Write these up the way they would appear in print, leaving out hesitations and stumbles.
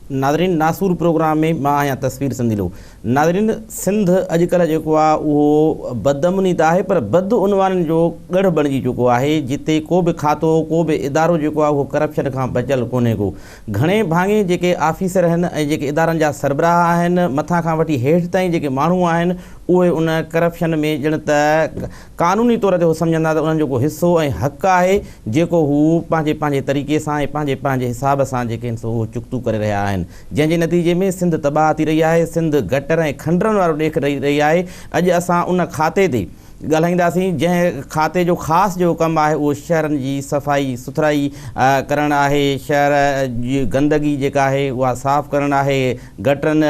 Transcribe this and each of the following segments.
ناظرين ناسور پروگرام ۾ مان آهيان تصوير سنديلو ناظرين سنڌ اڄڪلهه جيڪو آهي اهو بدامني ته آهي پر بدعنوانين جو ڳڙهه بڻجي چڪو آهي جتي ڪو به کاتو ڪو به ادارو جيڪو آهي اهو ڪرپشن کان بچيل ڪونهي ڪو گهڻي ڀاڱي جيڪي آفيسر آهن ۽ جيڪي ادارن جا سربراهه آهن مٿان کان وٺي هيٺ تائين جيڪي ماڻهو آهن اهي ان ڪرپشن ۾ ڄڻ ته قانوني طور تي هو سمجهندا ته انهن جو ڪو حصو ۽ حق آهي جيڪو هو پنهنجي پنهنجي طريقي سان ۽ پنهنجي پنهنجي حساب سان جيڪي آهن سو اهو چڪتو ڪري رهيا آهن جنهن جي نتيجي ۾ سنڌ تباهه ٿي رهي آهي سنڌ گٽر ۽ کنڊرن وارو ڏيک ڏئي رهي آهي اڄ اسان ان کاتي تي ڳالهائينداسين جنهن کاتي جو خاص جيڪو ڪم آهي اهو شهرن جي صفائي سٿرائي ڪرڻ آهي شهر جي گندگي جيڪا آهي اها صاف ڪرڻ آهي گٽرن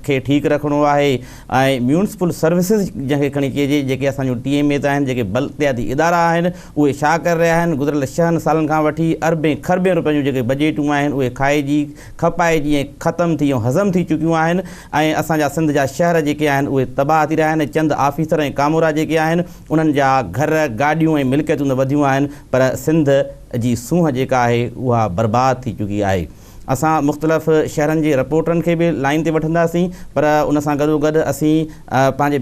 کي ٺيڪ رکڻو آهي ۽ ميونسپل سروسز جنهن کي کڻي چئجي جيڪي اسان جون ٽي ايم ايز آهن جيڪي بلدياتي ادارا آهن اهي ڇا ڪري رهيا آهن گذريل ڇهن سالن کان وٺي اربين کربين روپين جون جيڪي بجيٽون آهن اهي کائجي کپائجي ۽ ختم ٿي ۽ هضم ٿي چڪيون آهن ۽ اسان جا سنڌ جا شهر جيڪي آهن اهي تباهه ٿي رهيا آهن ۽ چند آفيسر ۽ ڪامورا جيڪي آهن انهن جا گهر، گاڏيون ۽ ملڪيتون ته وڌيون آهن پر سنڌ جي سونهن جيڪا آهي اها برباد ٿي چڪي آهي. اسان مختلف شهرن جي رپورٽرن کي به لائين تي وٺنداسين پر ان سان گڏوگڏ اسين پنهنجي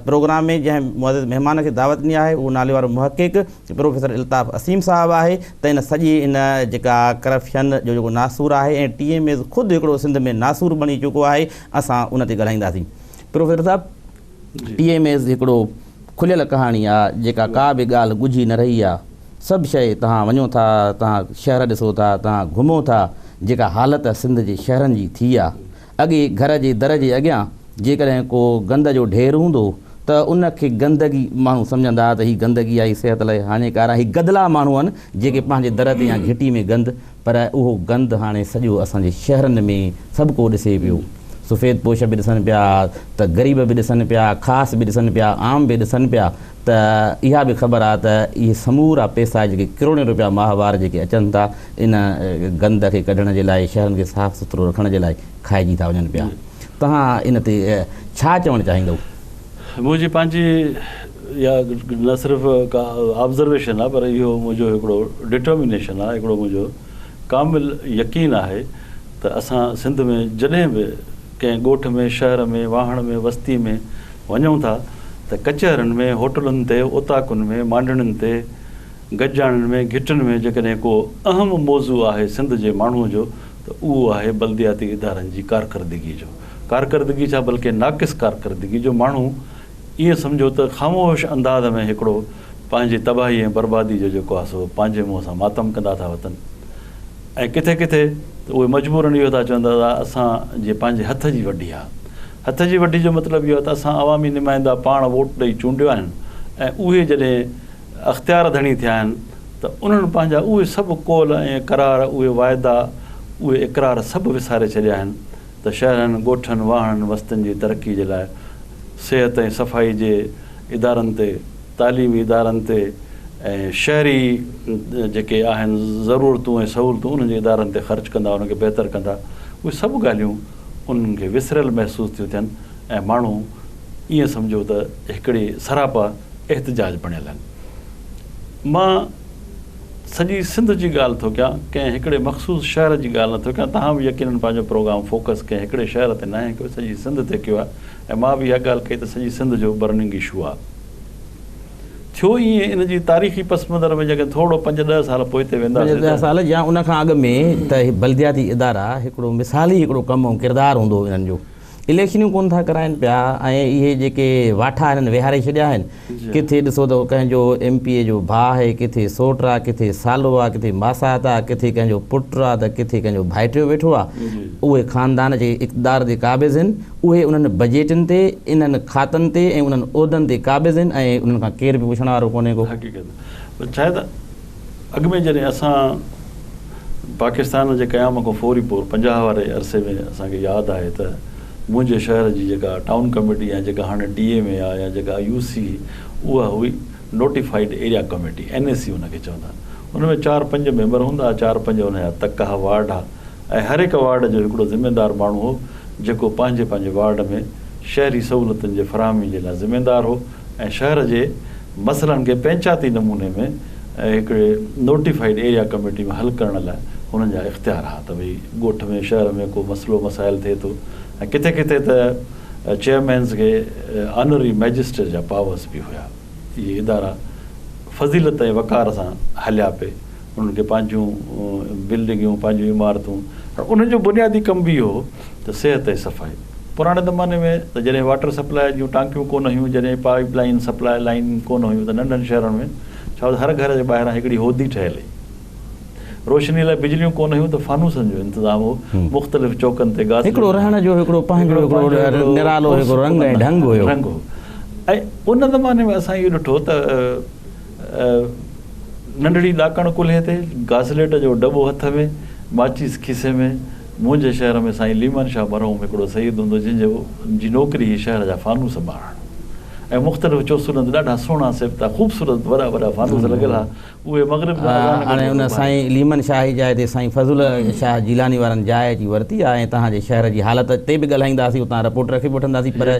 پروگرام ۾ جنهن معزز مهمان کي دعوت ڏني آهي اهو ناليوارو محقق پروفيسر الطاف اثيم صاحب آهي ته ان سڄي ان جيڪا ڪرپشن جو جيڪو ناسور آهي ۽ ٽي ايم ايز خود هڪڙو سنڌ ۾ ناسور بڻجي چڪو آهي اسان ان تي ڳالهائينداسين پروفيسر صاحب ٽي ايم ايز هڪڙو کليل ڪهاڻي آ جيڪا ڪا به ڳالهه ڳجهي نه رهي آ سڀ شيء توهان وڃو ٿا توهان شهر ڏسو ٿا توهان گهمو ٿا جيڪا حالت سنڌ جي شهرن جي ٿي آ اڳي گهر جي در جي اڳيان جيڪڏهن ڪو گند جو ڍير هوندو ته ان کي گندگي ماڻهو سمجهندا ته هي گندگي آهي، هي صحت لاء هاڃيڪار آهي، هي گدلا ماڻهو آهن جيڪي پنهنجي در تي يا گهٽي ۾ گند، پر اهو گند هاڻي سڄو اسان جي شهرن ۾ سڀ ڪو ڏسي پيو. سفيد پوش به ڏسن پيا ته غريب به ڏسن پيا، خاص به ڏسن پيا، عام به ڏسن پيا ته اها به خبر آهي ته اهي سمورا پئسا جيڪي ڪروڙين روپيا ماهوار جيڪي اچن ٿا ان گند کي ڪڍڻ جي لاء شهرن کي صاف سٿرو رکڻ جي لاء کائجي ٿا وڃن پيا. توهان ان تي ڇا چوڻ چاهيندؤ؟ منهنجي پنهنجي اها نه صرف ڪا آبزرويشن آهي پر اهو منهنجو هڪڙو ڊٽرمينيشن آهي، هڪڙو منهنجو ڪامل يقين آهي ته اسان سنڌ ۾ جڏهن به ڪنهن ڳوٺ ۾، شهر ۾، واهڻ ۾، وستي ۾ وڃون ٿا ته ڪچهرين ۾، هوٽلن تي، اوطاقن ۾، مانڊڻين تي، گڏجاڻين ۾، گهٽين ۾ جيڪڏهن ڪو اهم موضوع آهي سنڌ جي ماڻهوء جو ته اهو آهي بلدياتي ادارن جي ڪارڪردگي جو. ڪارڪردگي ڇا بلڪه ناقص ڪارڪردگي جو ماڻهو ائين سمجهو ته خاموش انداز ۾ هڪڙو پنهنجي تباهي ۽ بربادي جو جيڪو آهي سو پنهنجي منهن سان ماتم ڪندا ٿا وتن ۽ ڪٿي ڪٿي ته اهي مجبورن اهو ٿا چون ته ادا اسان جي پنهنجي هٿ جي وڍي آهي. هٿ جي وڍي جو مطلب اهو آهي ته اسان عوامي نمائندا پاڻ ووٽ ڏئي چونڊيو آهن ۽ اهي جڏهن اختيار ڌڻي ٿيا آهن ته انهن پنهنجا اهي سڀ قول ۽ قرار، اهي واعدا، اهي اقرار سڀ وساري ڇڏيا آهن ته شهرن، ڳوٺن، واهڻن، وستين جي ترقي جي لاء صحت ۽ صفائي جي ادارن تي، تعليمي ادارن تي ۽ شهري جيڪي آهن ضرورتون ۽ سهولتون انهن جي ادارن تي خرچ ڪندا، انهن کي بهتر ڪندا، اهي سڀ ڳالهيون انهن کي وسريل محسوس ٿيون ٿين ۽ ماڻهو ائين سمجهو ته هڪڙي سراپا احتجاج بڻيل آهن. مان سڄي سنڌ جي ڳالهه ٿو ڪيان، ڪنهن هڪڙي مخصوص شهر جي ڳالهه نٿو ڪيان. توهان به يقينن پنهنجو پروگرام فوڪس ڪنهن هڪڙي شهر تي ناهي ڪيو، سڄي سنڌ تي ڪيو آهي ۽ مان به اها ڳالهه ڪئي ته سڄي سنڌ جو برننگ اشو آهي. ٿيو ائين ان جي تاريخي پس منظر ۾ جيڪڏهن ٿورو پنج ڏهه سال پوئتي وينداسين پنج ڏهه سال يا ان کان اڳ ۾ ته هي بلدياتي ادارا هڪڙو مثالي هڪڙو ڪم ۽ ڪردار هوندو هو انهن جو. اليڪشنيون ڪونه ٿا ڪرائين پيا ۽ اهي جيڪي واٺا هنن ويهاري ڇڏيا آهن ڪٿي ڏسو ته ڪنهن جو ايم پي اي جو ڀاء آهي ڪٿي سوٽ آ ڪٿي سالو آ ڪٿي ماسات آ ڪٿي ڪنهن جو پٽ آ ته ڪٿي ڪنهن جو ڀائٽيو ويٺو آ اهي خاندان جيڪي اقتدار تي قابض آهن اهي انهن بجيٽن تي انهن کاتن تي ۽ انهن عهدن تي قابض آهن ۽ انهن کان ڪير به پڇڻ وارو ڪونهي ڪو. حقيقت ڇا آهي ته اڳ ۾ جڏهن اسان پاڪستان جي قيام کان فوري پور 50 واري عرصي ۾ اسان کي ياد آهي ته منهنجي شهر جي جيڪا ٽائون ڪميٽي يا جيڪا هاڻي ڊي ايم اي آهي يا جيڪا يو سي اها هئي notified area committee, N اي سي ان کي چوندا ان ۾ چار پنج ميمبر هوندا ها چار پنج ان جا تڪ ها وارڊ ها ۽ هر هڪ وارڊ جو هڪڙو ذميدار ماڻهو هو جيڪو پنهنجي پنهنجي وارڊ ۾ شهري سهولتن جي فراهمي جي لاء ذميدار هو ۽ شهر جي مسئلن کي پئنچاتي نموني ۾ هڪڙي نوٽيفائيڊ ايريا ڪميٽي ۾ حل ڪرڻ لاء هنن جا اختيار ها ته ڀئي ڳوٺ ۾ شهر ۾ ڪو مسئلو مسائل ٿئي ٿو ۽ ڪٿي ڪٿي ته چيئرمينز کي آنرري مئجسٽريٽ جا پاورس به هيا. اهي ادارا فضيلت ۽ وقار سان هليا پئي. انهن کي پنهنجون بلڊنگيون، پنهنجون عمارتون ۽ انهن جو بنيادي ڪم به اهو هو ته صحت ۽ صفائي. پراڻي زماني ۾ ته جڏهن واٽر سپلاء جون ٽانڪيون ڪونه هيون، جڏهن پائيپ لائين، سپلاء لائين ڪونه هيون ته ننڍن شهرن ۾ ڇا هو ته هر گهر جي ٻاهران هڪڙي هودي ٺهيل هئي. روشني لاء بجليون ڪونه هيون ته فانوسن جو انتظام هو. مختلف چوڪن تي گاسلين هڪڙو رهڻ جو هڪڙو پنهنجو هڪڙو نرالو هڪڙو رنگ ۽ ڍنگ هيو. رنگ هو ۽ ان زماني ۾ اسان اهو ڏٺو ته ننڍڙي ڏاڪڻ ڪلهي تي، گاسليٽ جو دٻو هٿ ۾، ماچيس کيسي ۾، منهنجي شهر ۾ سائين ليمن شاهه مرحوم هڪڙو سيد هوندو جنهن جو جي نوڪري هئي شهر جا فانوس ٻارڻ ۽ مختلف چوسولن تي ڏاڍا سهڻا سيبتا خوبصورت وڏا وڏا فانوس لڳل ها اهي مغرب جا اذان هاڻي ان سائين ليمن شاهه جي جاء تي سائين فضل شاهه جيلاني وارن جاء اچي ورتي آهي ۽ توهان جي شهر جي حالت تي به ڳالهائينداسين اتان رپورٽر کي به وٺنداسين پر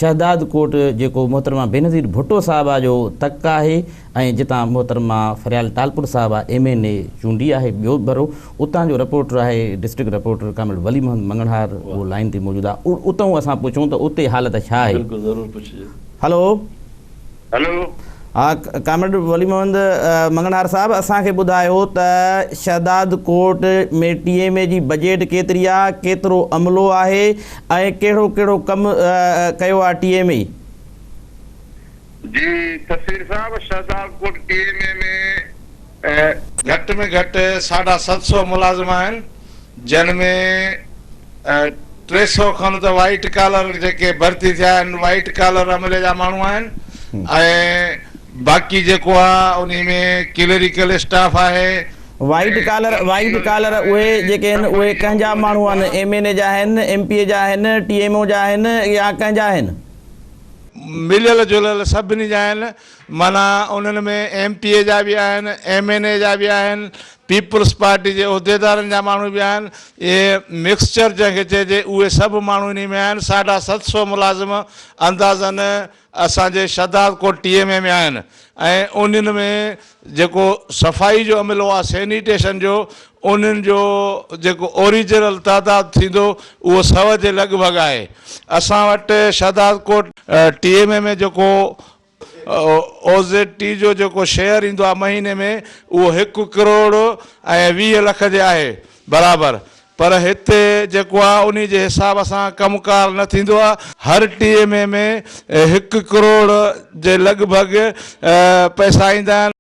شهداد ڪوٽ جيڪو محترمه بينظير ڀٽو صاحبه جو تڪ آهي ۽ جتان محترمه فريال ٽالپر صاحبه ايم اين اي چونڊي آهي ٻيو ڀيرو اتان جو رپورٽر آهي district reporter comrade Wali Muhammad Manganhar اهو لائين تي موجود آهي اتئون اسان پڇون ته اتي حالت ڇا آهي. بلڪل ضرور پڇجي. هلو. هلو. ها ڪامريڊ ولي محمد مڱڻهار صاحب اسان کي ٻڌايو ته شهداد ڪوٽ ۾ ٽي ايم اي جي بجيٽ ڪيتري آ ڪيترو عملو آهي ۽ ڪهڙو ڪهڙو ڪم ڪيو آ ٽي ايم اي. جي تصوير صاحب شهدادڪوٽ ٽي ايم اي ۾. گهٽ ۾ گهٽ 750 ملازم آهن جن ۾ 300 کن ته وائيٽ ڪالر جيڪي ڀرتي ٿيا آهن وائيٽ ڪالر عملي جا ماڻهو آهن ۽ باقي جيڪو آهي انهي ۾ ڪليريڪل اسٽاف آهي. وائيٽ ڪالر وائيٽ ڪالر اهي جيڪي آهن اهي ڪنهن جا ماڻهو آهن ايم اين اي جا آهن ايم پي اي جا آهن ٽي ايم او جا آهن يا ڪنهن جا آهن. مليل جليل سڀني جا آهن معنيٰ انهن ۾ ايم پي اي جا به آهن، ايم اين اي جا به آهن، پيپلز پارٽي جي عهديدارن جا ماڻهو به آهن، اهي مڪسچر جنهن کي چئجي اهي سڀ ماڻهو انهي ۾ آهن، 750 ملازم اندازن اسان جي شهدادڪوٽ ٽي ايم اي ۾ آهن ۽ انهن ۾ جيڪو صفائي جو عملو آهي سينيٽيشن جو انهن جو جيڪو اوريجنل تعداد ٿيندو اهو 100 جي لڳ ڀڳ آهي. اسان وٽ شهدادڪوٽ ٽي ايم اي ۾ جيڪو او زيڊ ٽي جو جيڪو شيئر ايندو آهي مهيني ۾ اهو 1 ڪروڙ ۽ 20 لک جي آهي برابر پر هتي جيڪو آهي انهي جي حساب سان ڪم ڪار نه ٿيندو آهي. هر ٽي ايم اي ۾ 1 ڪروڙ جي لڳ ڀڳ پئسا ايندا آهن.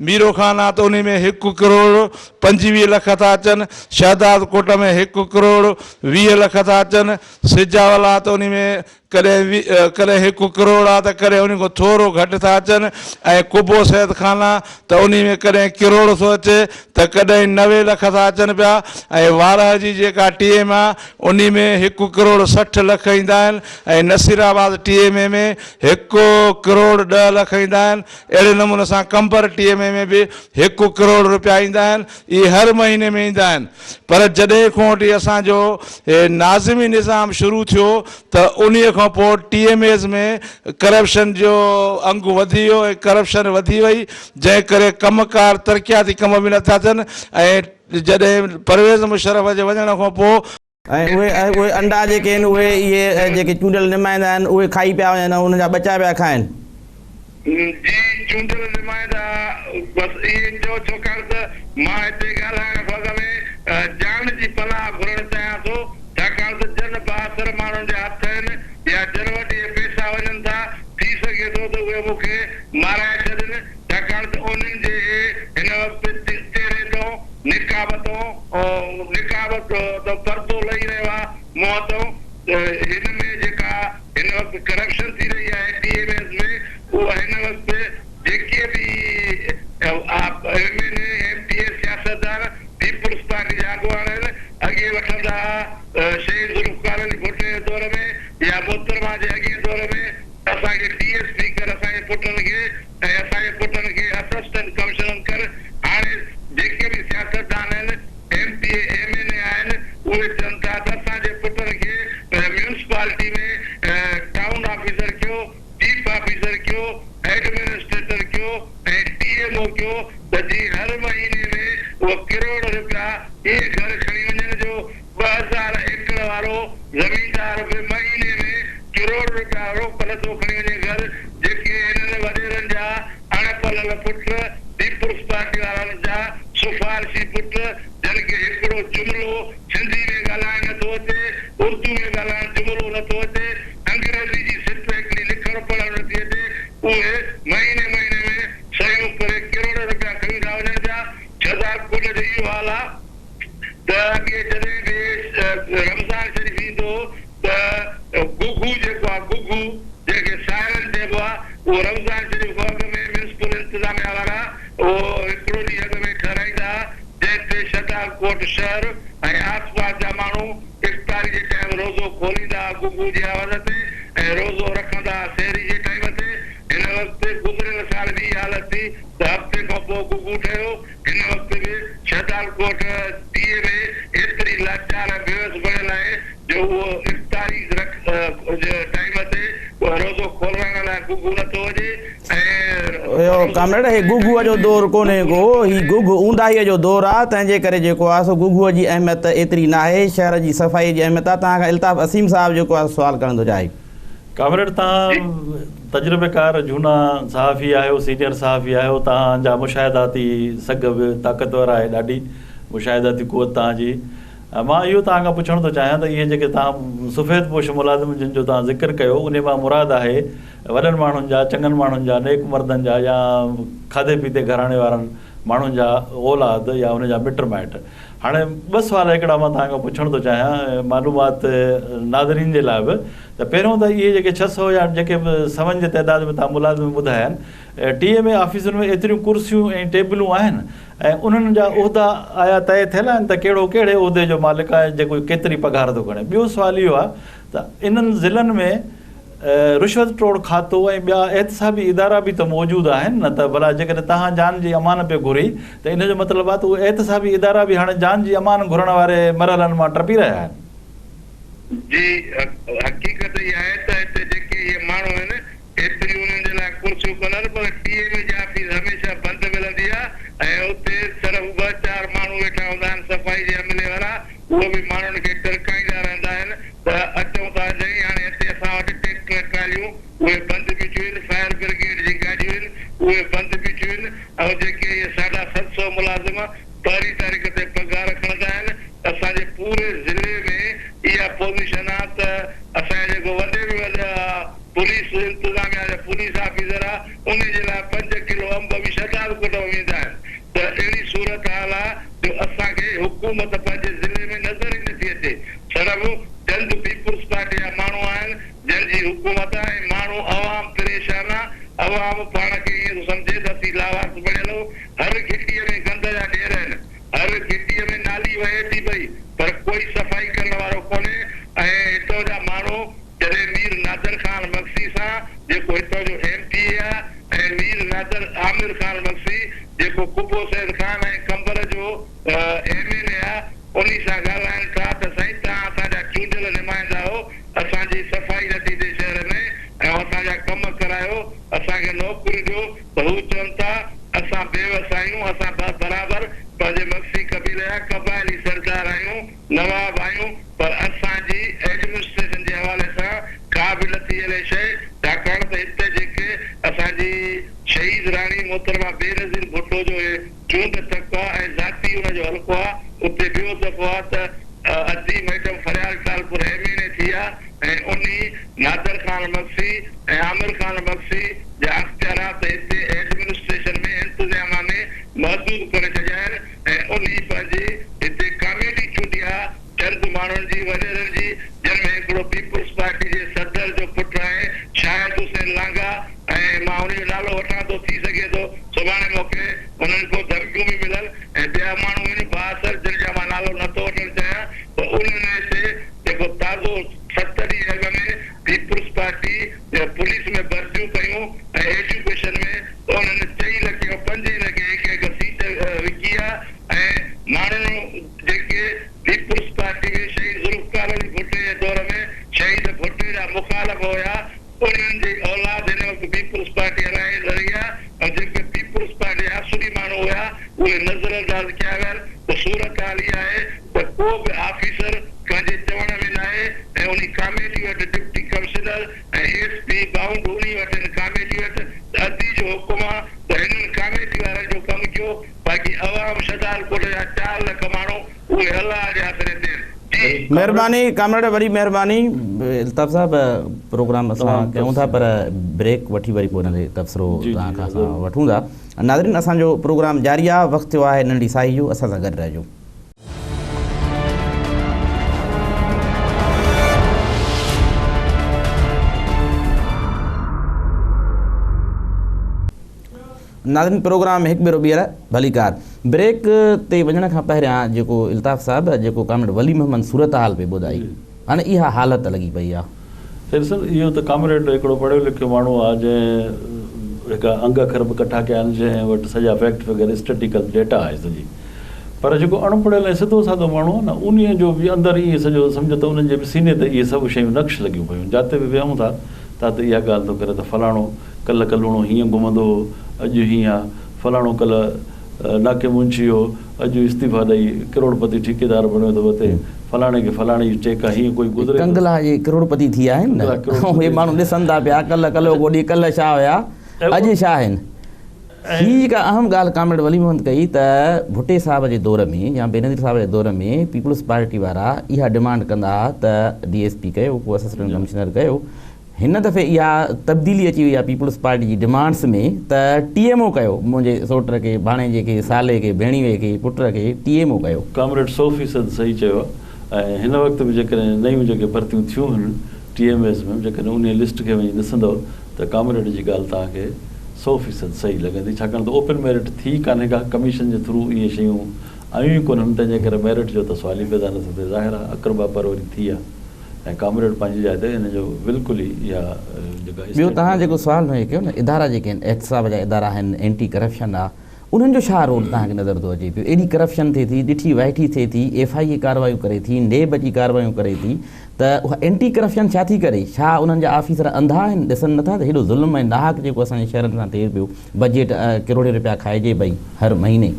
ميرو خان آ ته انهي ۾ 1 ڪروڙ 25 لک ٿا اچن، شهداد ڪوٽ ۾ 1 ڪروڙ 20 لک ٿا اچن، سجاول آ ته انهي ۾ ڪڏهن ڪڏهن 1 ڪروڙ آ ته ڪڏهن انهي کان ٿورو گهٽ ٿا اچن ۽ قبو سيد خان آ ته انهي ۾ ڪڏهن ڪروڙ ٿو اچي ته ڪڏهن 90 لک ٿا اچن پيا ۽ وارهه جي جيڪا ٽي ايم آ انهي ۾ 1 ڪروڙ 60 لک ايندا آهن ۽ Nasirabad T M A ۾ 1 crore 10 lakh ايندا آهن. اهڙي نموني سان قمبر ٽي ايم اي ۾ به 1 ڪروڙ رپيا ايندا آهن، اهي هر مهيني ۾ ايندا آهن پر جڏهن کان وٺي اسان جو ناظمي نظام شروع ٿيو ته انهي کان پوء ٽي ايم ايز ۾ ڪرپشن جو انگ وڌي ويو ۽ ڪرپشن وڌي وئي جنهن ڪري ڪم ڪار ترقياتي ڪم به نٿا ٿين ۽ جڏهن پرويز مشرف جي وڃڻ کان پوء ۽ اهي اهي انڊا جيڪي آهن اهي اهي جيڪي چونڊيل نمائندا آهن اهي کائي پيا وڃن ۽ انهن جا ٻچا پيا کائن. جي چونڊيل نمائندا بس ائين چئو ڇوڪاڻ ته مان هتي ڳالهائڻ کان اڳ ۾ جان جي پناهه گهرڻ چاهيان ٿو ڇاڪاڻ ته جن بااثر ماڻهن جا هٿ آهن يا جن وٽ اهي پئسا وڃن ٿا ٿي سگهي ٿو ته اهي مون کي مارائي ڇڏين ڇاڪاڻ ته انهن جي هن وقت چهري تون نقاب تون نقاب تون پردو لهي رهيو آ منهن تون ته هن ۾ جيڪا هن وقت ڪرپشن ٿي رهي آهي ٽي ايم ايس ۾ اها هن وقت جيڪي به M N A M P A سياستدان پيپلز پارٽي جا اڳواڻ آهن اڳي وٺندا ها شهيد ذوالفقار علي ڀٽي جي دور ۾ يا محترمه جي اڳئين دور ۾ اسان کي ڊي ايس پي ڪر اسان جي پٽن کي ۽ اسان جي پٽن کي اسسٽنٽ ڪمشنر ڪر هاڻي جيڪي به سياستدان آهن M P A M N A آهن اهي چون ٿا ته اسان جي پٽن کي ميونسپالٽي ۾ ٽائون آفيسر ڪيو چيف آفيسر ڪيو ايڊمنسٽريٽر ڪيو ۽ ٽي ايم او ڪيو ته جيئن هر مهيني ۾ اهي ڪروڙ رپيا ائين گهر کڻي وڃن جو 2000 ايڪڙ وارو زميندار به مهيني ۾ ڪروڙ رپيا روڪ نٿو کڻي وڃي گهر، جيڪي هنن وڏيرن جا اڻ پليل پٽ، پيپلز پارٽي وارن جا سفارشي پٽ، جن کي هڪڙو جملو سنڌي ۾ ڳالهائڻ نٿو اچي، اردو ۾ ڳالهائڻ جملو نٿو اچي، انگريزي جي سٽ هڪڙي لکڻ پڙهڻ نٿي اچي، اهي مهيني مهيني ۾ صحيحون ڪري ڪروڙين رپيا کڻي ٿا وڃن پيا. شهدادڪوٽ جو اهو حال آ ته اڳي جڏهن به رمضان شريف ايندو هو ته گگهو جيڪو آ گگهو جنهن کي سائرن چئبو آ اهو رمضان شريف کان اڳ ۾ ميونسپل انتظاميا وارا اهو هڪڙو ڏينهن اڳ ۾ ٺهرائيندا ها جنهن تي شهدادڪوٽ شهر ۽ آس پاس جا ماڻهو افطاري جي ٽائيم روزو کوليندا ها گگهو جي آواز تي ۽ روزو رکندا ها سحري جي ٽائيم تي. هن وقت گذريل سال به اها حالت ٿي ته هفتي کان پوء گگهو ٺهيو. هن وقت به شهدادڪوٽ ٽي ايم اي ايتري لاچار ۽ بيوس بڻيل آهي جو اهو افطاري جي ٽائيم تي روزو کولرائڻ لاء گگهو نٿو وڄي ۽ اهو ڪامريڊ هي گگهوء جو دور ڪونهي ڪو، هي گگهه اونداهيء جو دور آ، تنهن جي ڪري جيڪو آ سو گگهوء جي اهميت ايتري ناهي، شهر جي صفائيء جي اهميت آ. توهان کان الطاف اثيم صاحب جيڪو آ سو سوال ڪرڻ ٿو چاهي. ڪامريڊ توهان تجربيڪار جهونا صحافي آهيو، سينيئر صحافي آهيو، توهان جا مشاهداتي سگهه به طاقتور آهي، ڏاڍي مشاهداتي قوت توهان جي. مان اهو توهان کان پڇڻ ٿو چاهيان ته اهي جيڪي توهان سفيد پوش ملازم جن جو توهان ذڪر ڪيو انهي مان مراد آهي وڏن ماڻهن جا، چڱن ماڻهن جا، نيڪ مردن جا يا کاڌي پيتي گهراڻي وارن ماڻهن جا اولاد يا ان جا مٽ مائٽ. هاڻي ٻه سوال هڪڙا مان توهان کان پڇڻ ٿو چاهيان معلومات ناظرين جي لاء به ته پهريون ته اهي جيڪي 600 يا جيڪي به سون جي تعداد ۾ توهان ملازم ٻڌايا آهن ٽي ايم اي آفيسن ۾ ايتريون ڪرسيون ۽ ٽيبلون آهن ۽ انهن جا عهدا آيا طئي ٿيل آهن ته ڪهڙو ڪهڙي عهدي جو مالڪ آهي جيڪو ڪيتري پگهار ٿو کڻي ٻيو سوال اهو آهي ته انهن ضلعن ۾ رشوت ٽوڙ کاتو ۽ ٻيا احتسابي ادارا به ته موجود آهن نه ته ڀلا جيڪڏهن توهان جان جي امان پئي گهري ته ان جو مطلب آهي ته اهي احتسابي ادارا به هاڻي جان جي امان گهرڻ واري مرحلن مان ٽپي رهيا آهن. جي حقيقت اها آهي ته هتي جيڪي اهي ماڻهو آهن ايتريون انهن جي لاء ڪرسيون ڪونهن پر ٽي ايم اي جي آفيس هميشه بند ملندي آهي ۽ اتي صرف ٻه چار ماڻهو ويٺا هوندا آهن صفائي جي عملي وارا اهي به ماڻهن کي ٽرڪائيندا رهندا آهن ته اچون ٿا جئين هاڻي هتي اسان وٽ ٽيڪٽر ٽراليون اهي بند بيٺيون آهن، فائر برگيڊ جي گاڏيون آهن اهي بند بيٺيون آهن ۽ جيڪي اهي 750 ملازم پهرين تاريخ تي پگهار کڻندا آهن اسان جي پوري ضلعي ۾ اها پوزيشن آ ته اسان جا جيڪو وڏي ۾ وڏا پوليس انتظاميا جا پوليس آفيسر آ انهي جي لاء 5 ڪلو انب به شهدادڪوٽ مان ويندا آهن ته اهڙي صورتحال آ جو اسان کي حڪومت پنهنجي ضلعي ۾ نظر ئي نٿي اچي. صرف چند پيپلز پارٽي جا ماڻهو آهن جن جي حڪومت آ ۽ ماڻهو عوام پريشان آ. عوام پاڻ کي ائين ٿو سمجهي ته اسين لاوارث بڻيل آهيون. هر گهٽيء ۾ گند جا ڍير آهن. هر گهٽيء ۾ نالي وهي ٿي پئي پر ڪوئي صفائي ڪرڻ وارو ڪونهي ۽ هتان جا ماڻهو جڏهن مير نادر خان مگسي سان جيڪو هتان جو ايم پي اي آ ۽ مير نادر عامر خان مگسي جيڪو قبو سيد خان ۽ قمبر جو ايم اين اي آ انهي سان ڳالهائن ٿا ته سائين توهان اسان جا چونڊيل نمائندا آهو اسان جي صفائي نٿي ٿئي شهر ۾ ۽ اسان جا ڪم ڪرايو اسان کي نوڪريون ڏيو ته هو چون ٿا اسان بيوس آهيون اسان برابر پنهنجي مگسي قبيلي جا قبائلي سردار آهيون نواب آهيون پر اسان جي ايڊمنسٽريشن جي حوالي سان ڪا به نٿي هلي شيء ڇاڪاڻ ته هتي جيڪي اسان جي شهيد راڻي محترمه بينظير ڀٽو جو هي چونڊ تڪ آ ۽ ذاتي ان جو حلقو آ اتي ٻيو دفعو آ ته ادي madam Faryal Talpur M N A ٿي آ ۽ انهي نادر خان مگسي ۽ عامر خان مگسي جا اختيارات هتي ايڊمنسٽريشن ۾ انتظاميا ۾ محدود ڪري ڇڏيا آهن ۽ انهي پنهنجي هتي ڪاميٽي چونڊي آ چند ماڻهن جي وڏيرن جي جن ۾ هڪڙو پيپلز پارٽي جي صدر جو پٽ آهي شاهد حسين لانگاهه ۽ مان ان جو نالو وٺان ٿو ٿي سگهي ٿو سڀاڻي مونکي انهن کان ڌمڪيون به ملن ۽ ٻيا ماڻهو آهن بااثر جن جا مان نالو نٿو وٺڻ چاهيان ته انهن هتي جيڪو تازو 7 ڏينهن اڳ ۾ پيپلز پارٽي پوليس ۾ ڀرتيون ڪيون ۽ ايجوڪيشن ۾ ته انهن چئين لکين ۽ پنجين لکين هڪ هڪ سيٽ وڪي آ ۽ ماڻهن جيڪي پيپلز پارٽي ۾ شهيد ذوالفقار علي ڀٽي جي دور ۾ شهيد ڀٽي جا مخالف هيا انهن جي اولاد هن وقت پيپلز پارٽي هلائي رهي آ ۽ جيڪي پيپلز پارٽي جا اصلي ماڻهو هيا اهي نظر انداز ڪيا ويا آهن ته صورتحال اها آهي. انهي وٽ هن ڪاميٽي وٽ ته ادي جو حڪم آ ته هنن ڪاميٽي وارن جو ڪم ڪيو باقي عوام شھدادڪوٽ جا 4 لک ماڻهو اهي الله جي آسري تي آهن جي. مهرباني ڪامريڊ وڏي مهرباني الطاف صاحب پروگرام اسان ڪيون ٿا پر بريڪ وٺي وري پوء ان تي تبصرو توهان کان اسان وٺون ٿا ناظرين اسان جو پروگرام جاري آ وقت ٿيو آهي ننڍي ساهي جو اسان سان گڏ رهجو. ناظرين پروگرام ۾ هڪ ڀيرو ٻيهر ڀليڪار. بريڪ تي وڃڻ کان پهريان جيڪو الطاف صاحب جيڪو ڪامريڊ ولي محمد صورتحال پئي ٻڌائي هاڻي اها حالت لڳي پئي آ. سيد صاحب اهو ته ڪامريڊ هڪڙو پڙهيو لکيو ماڻهو آ جنهن هڪ انگ اکر به ڪٺا ڪيا آهن جنهن وٽ سڄا فيڪٽ فگر اسٽيٽيڪل ڊيٽا آهي سڄي پر جيڪو اڻ پڙهيل ۽ سڌو سادو ماڻهو آ نه انهي جو به اندر ائين سڄو سمجهه ته انهن جي به سيني تي اهي سڀ شيون نقش لڳيون پيون جاتي به ويهون ٿا تاتي اها ڳالهه ٿو ڪري ته فلاڻو ڪلهه ڪلوڻو هيئن گهمندو هو، اڄ هيئن آ. فلاڻو ڪلهه ناڪي منشي هو، اڄ استعيفا ڏئي ڪروڙپتي ٺيڪيدار بڻيو ٿو وتي. فلاڻي کي فلاڻي جي ٽيڪ آ، هيئن ڪوئي گذري ٿو. ڪنگلا جي ڪروڙپتي ٿي ويا آهن نه، اهي ماڻهو ڏسن ٿا پيا، ڪلهه ڪلهو ڪوڏي، ڪلهه ڇا هيا، اڄ ڇا آهن. هي جيڪا اهم ڳالهه ڪامريڊ ولي محمد ڪئي ته ڀٽي صاحب جي دور ۾ يا بينظير صاحب جي دور ۾ پيپلز پارٽي وارا اها ڊمانڊ ڪندا ها ته ڊي ايس پي ڪيو، ڪو اسسٽنٽ ڪمشنر ڪيو، هن دفعي اها تبديلي اچي وئي آهي پيپلز پارٽي جي ڊمانڊس ۾ ته ٽي ايم او ڪيو، منهنجي سوٽ کي، ڀاڻيجي کي، سالي کي، ڀيڻيوي کي، پٽ کي ٽي ايم او ڪيو. ڪامريڊ 100% صحيح چيو آهي ۽ هن وقت به جيڪڏهن نيون جيڪي ڀرتيون ٿيون هن ٽي ايم ايز ۾ جيڪڏهن انهي لسٽ کي وڃي ڏسندؤ ته ڪامريڊ جي ڳالهه توهان کي 100% صحيح لڳندي ڇاڪاڻ ته اوپن ميرٽ ٿي ئي ڪانهي ڪا ڪميشن جي ٿرو اهي شيون آيون ئي ڪونهن تنهن جي ڪري ميرٽ جو ته سوال ئي پيدا نٿو ٿئي ظاهر آهي اقربا پروري ٿي آهي. ۽ ڪامريڊ پنهنجي جاء تي ان جو بلڪل ئي اها جيڪا ٻيو توهان جيڪو سوال مون کي ڪيو نه ادارا جيڪي آهن احتساب جا ادارا آهن اينٽي ڪرپشن آ انهن جو ڇا رول توهان کي نظر ٿو اچي پيو ايڏي ڪرپشن ٿئي ٿي ڏٺي وائٺي ٿئي ٿي ايف I اي ڪاروايون ڪري ٿي نيب اچي ڪاروايون ڪري ٿي ته اها اينٽي ڪرپشن ڇا ٿي ڪري ڇا انهن جا آفيسر انڌا آهن ڏسن نٿا ته هيڏو ظلم ۽ ناحق جيڪو اسان جي شهرن سان ٿئي پيو بجيٽ ڪروڙين رپيا کائجي پئي هر مهيني.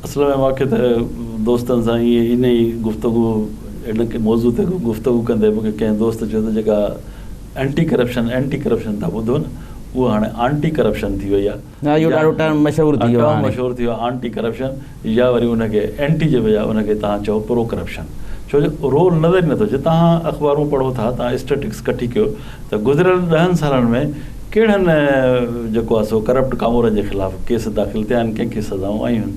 اصل ۾ مون کي ته دوستن سان ائين ان ئي گفتگو ان موضوع تي گفتگو ڪندي مون کي ڪنهن دوست چيو ته جيڪا اينٽي ڪرپشن اينٽي ڪرپشن ٿا ٻڌو نه اها هاڻي آنٽي ڪرپشن ٿي وئي آهي. ها اهو ڏاڍو ٽرم مشهور ٿي ويو آهي. ٽرم مشهور ٿي ويو آهي آنٽي ڪرپشن يا وري ان کي اينٽي جي بجاء ان کي توهان چئو پرو ڪرپشن ڇو جو رول نظر ئي نٿو اچي توهان اخبارون پڙهو ٿا توهان اسٽيٽڪس ڪٺي ڪيو ته گذريل ڏهن سالن ۾ ڪهڙن جيڪو آهي سو ڪرپٽ ڪامورن جي خلاف ڪيس داخل ٿيا آهن، ڪنهن کي سزائون آيون آهن.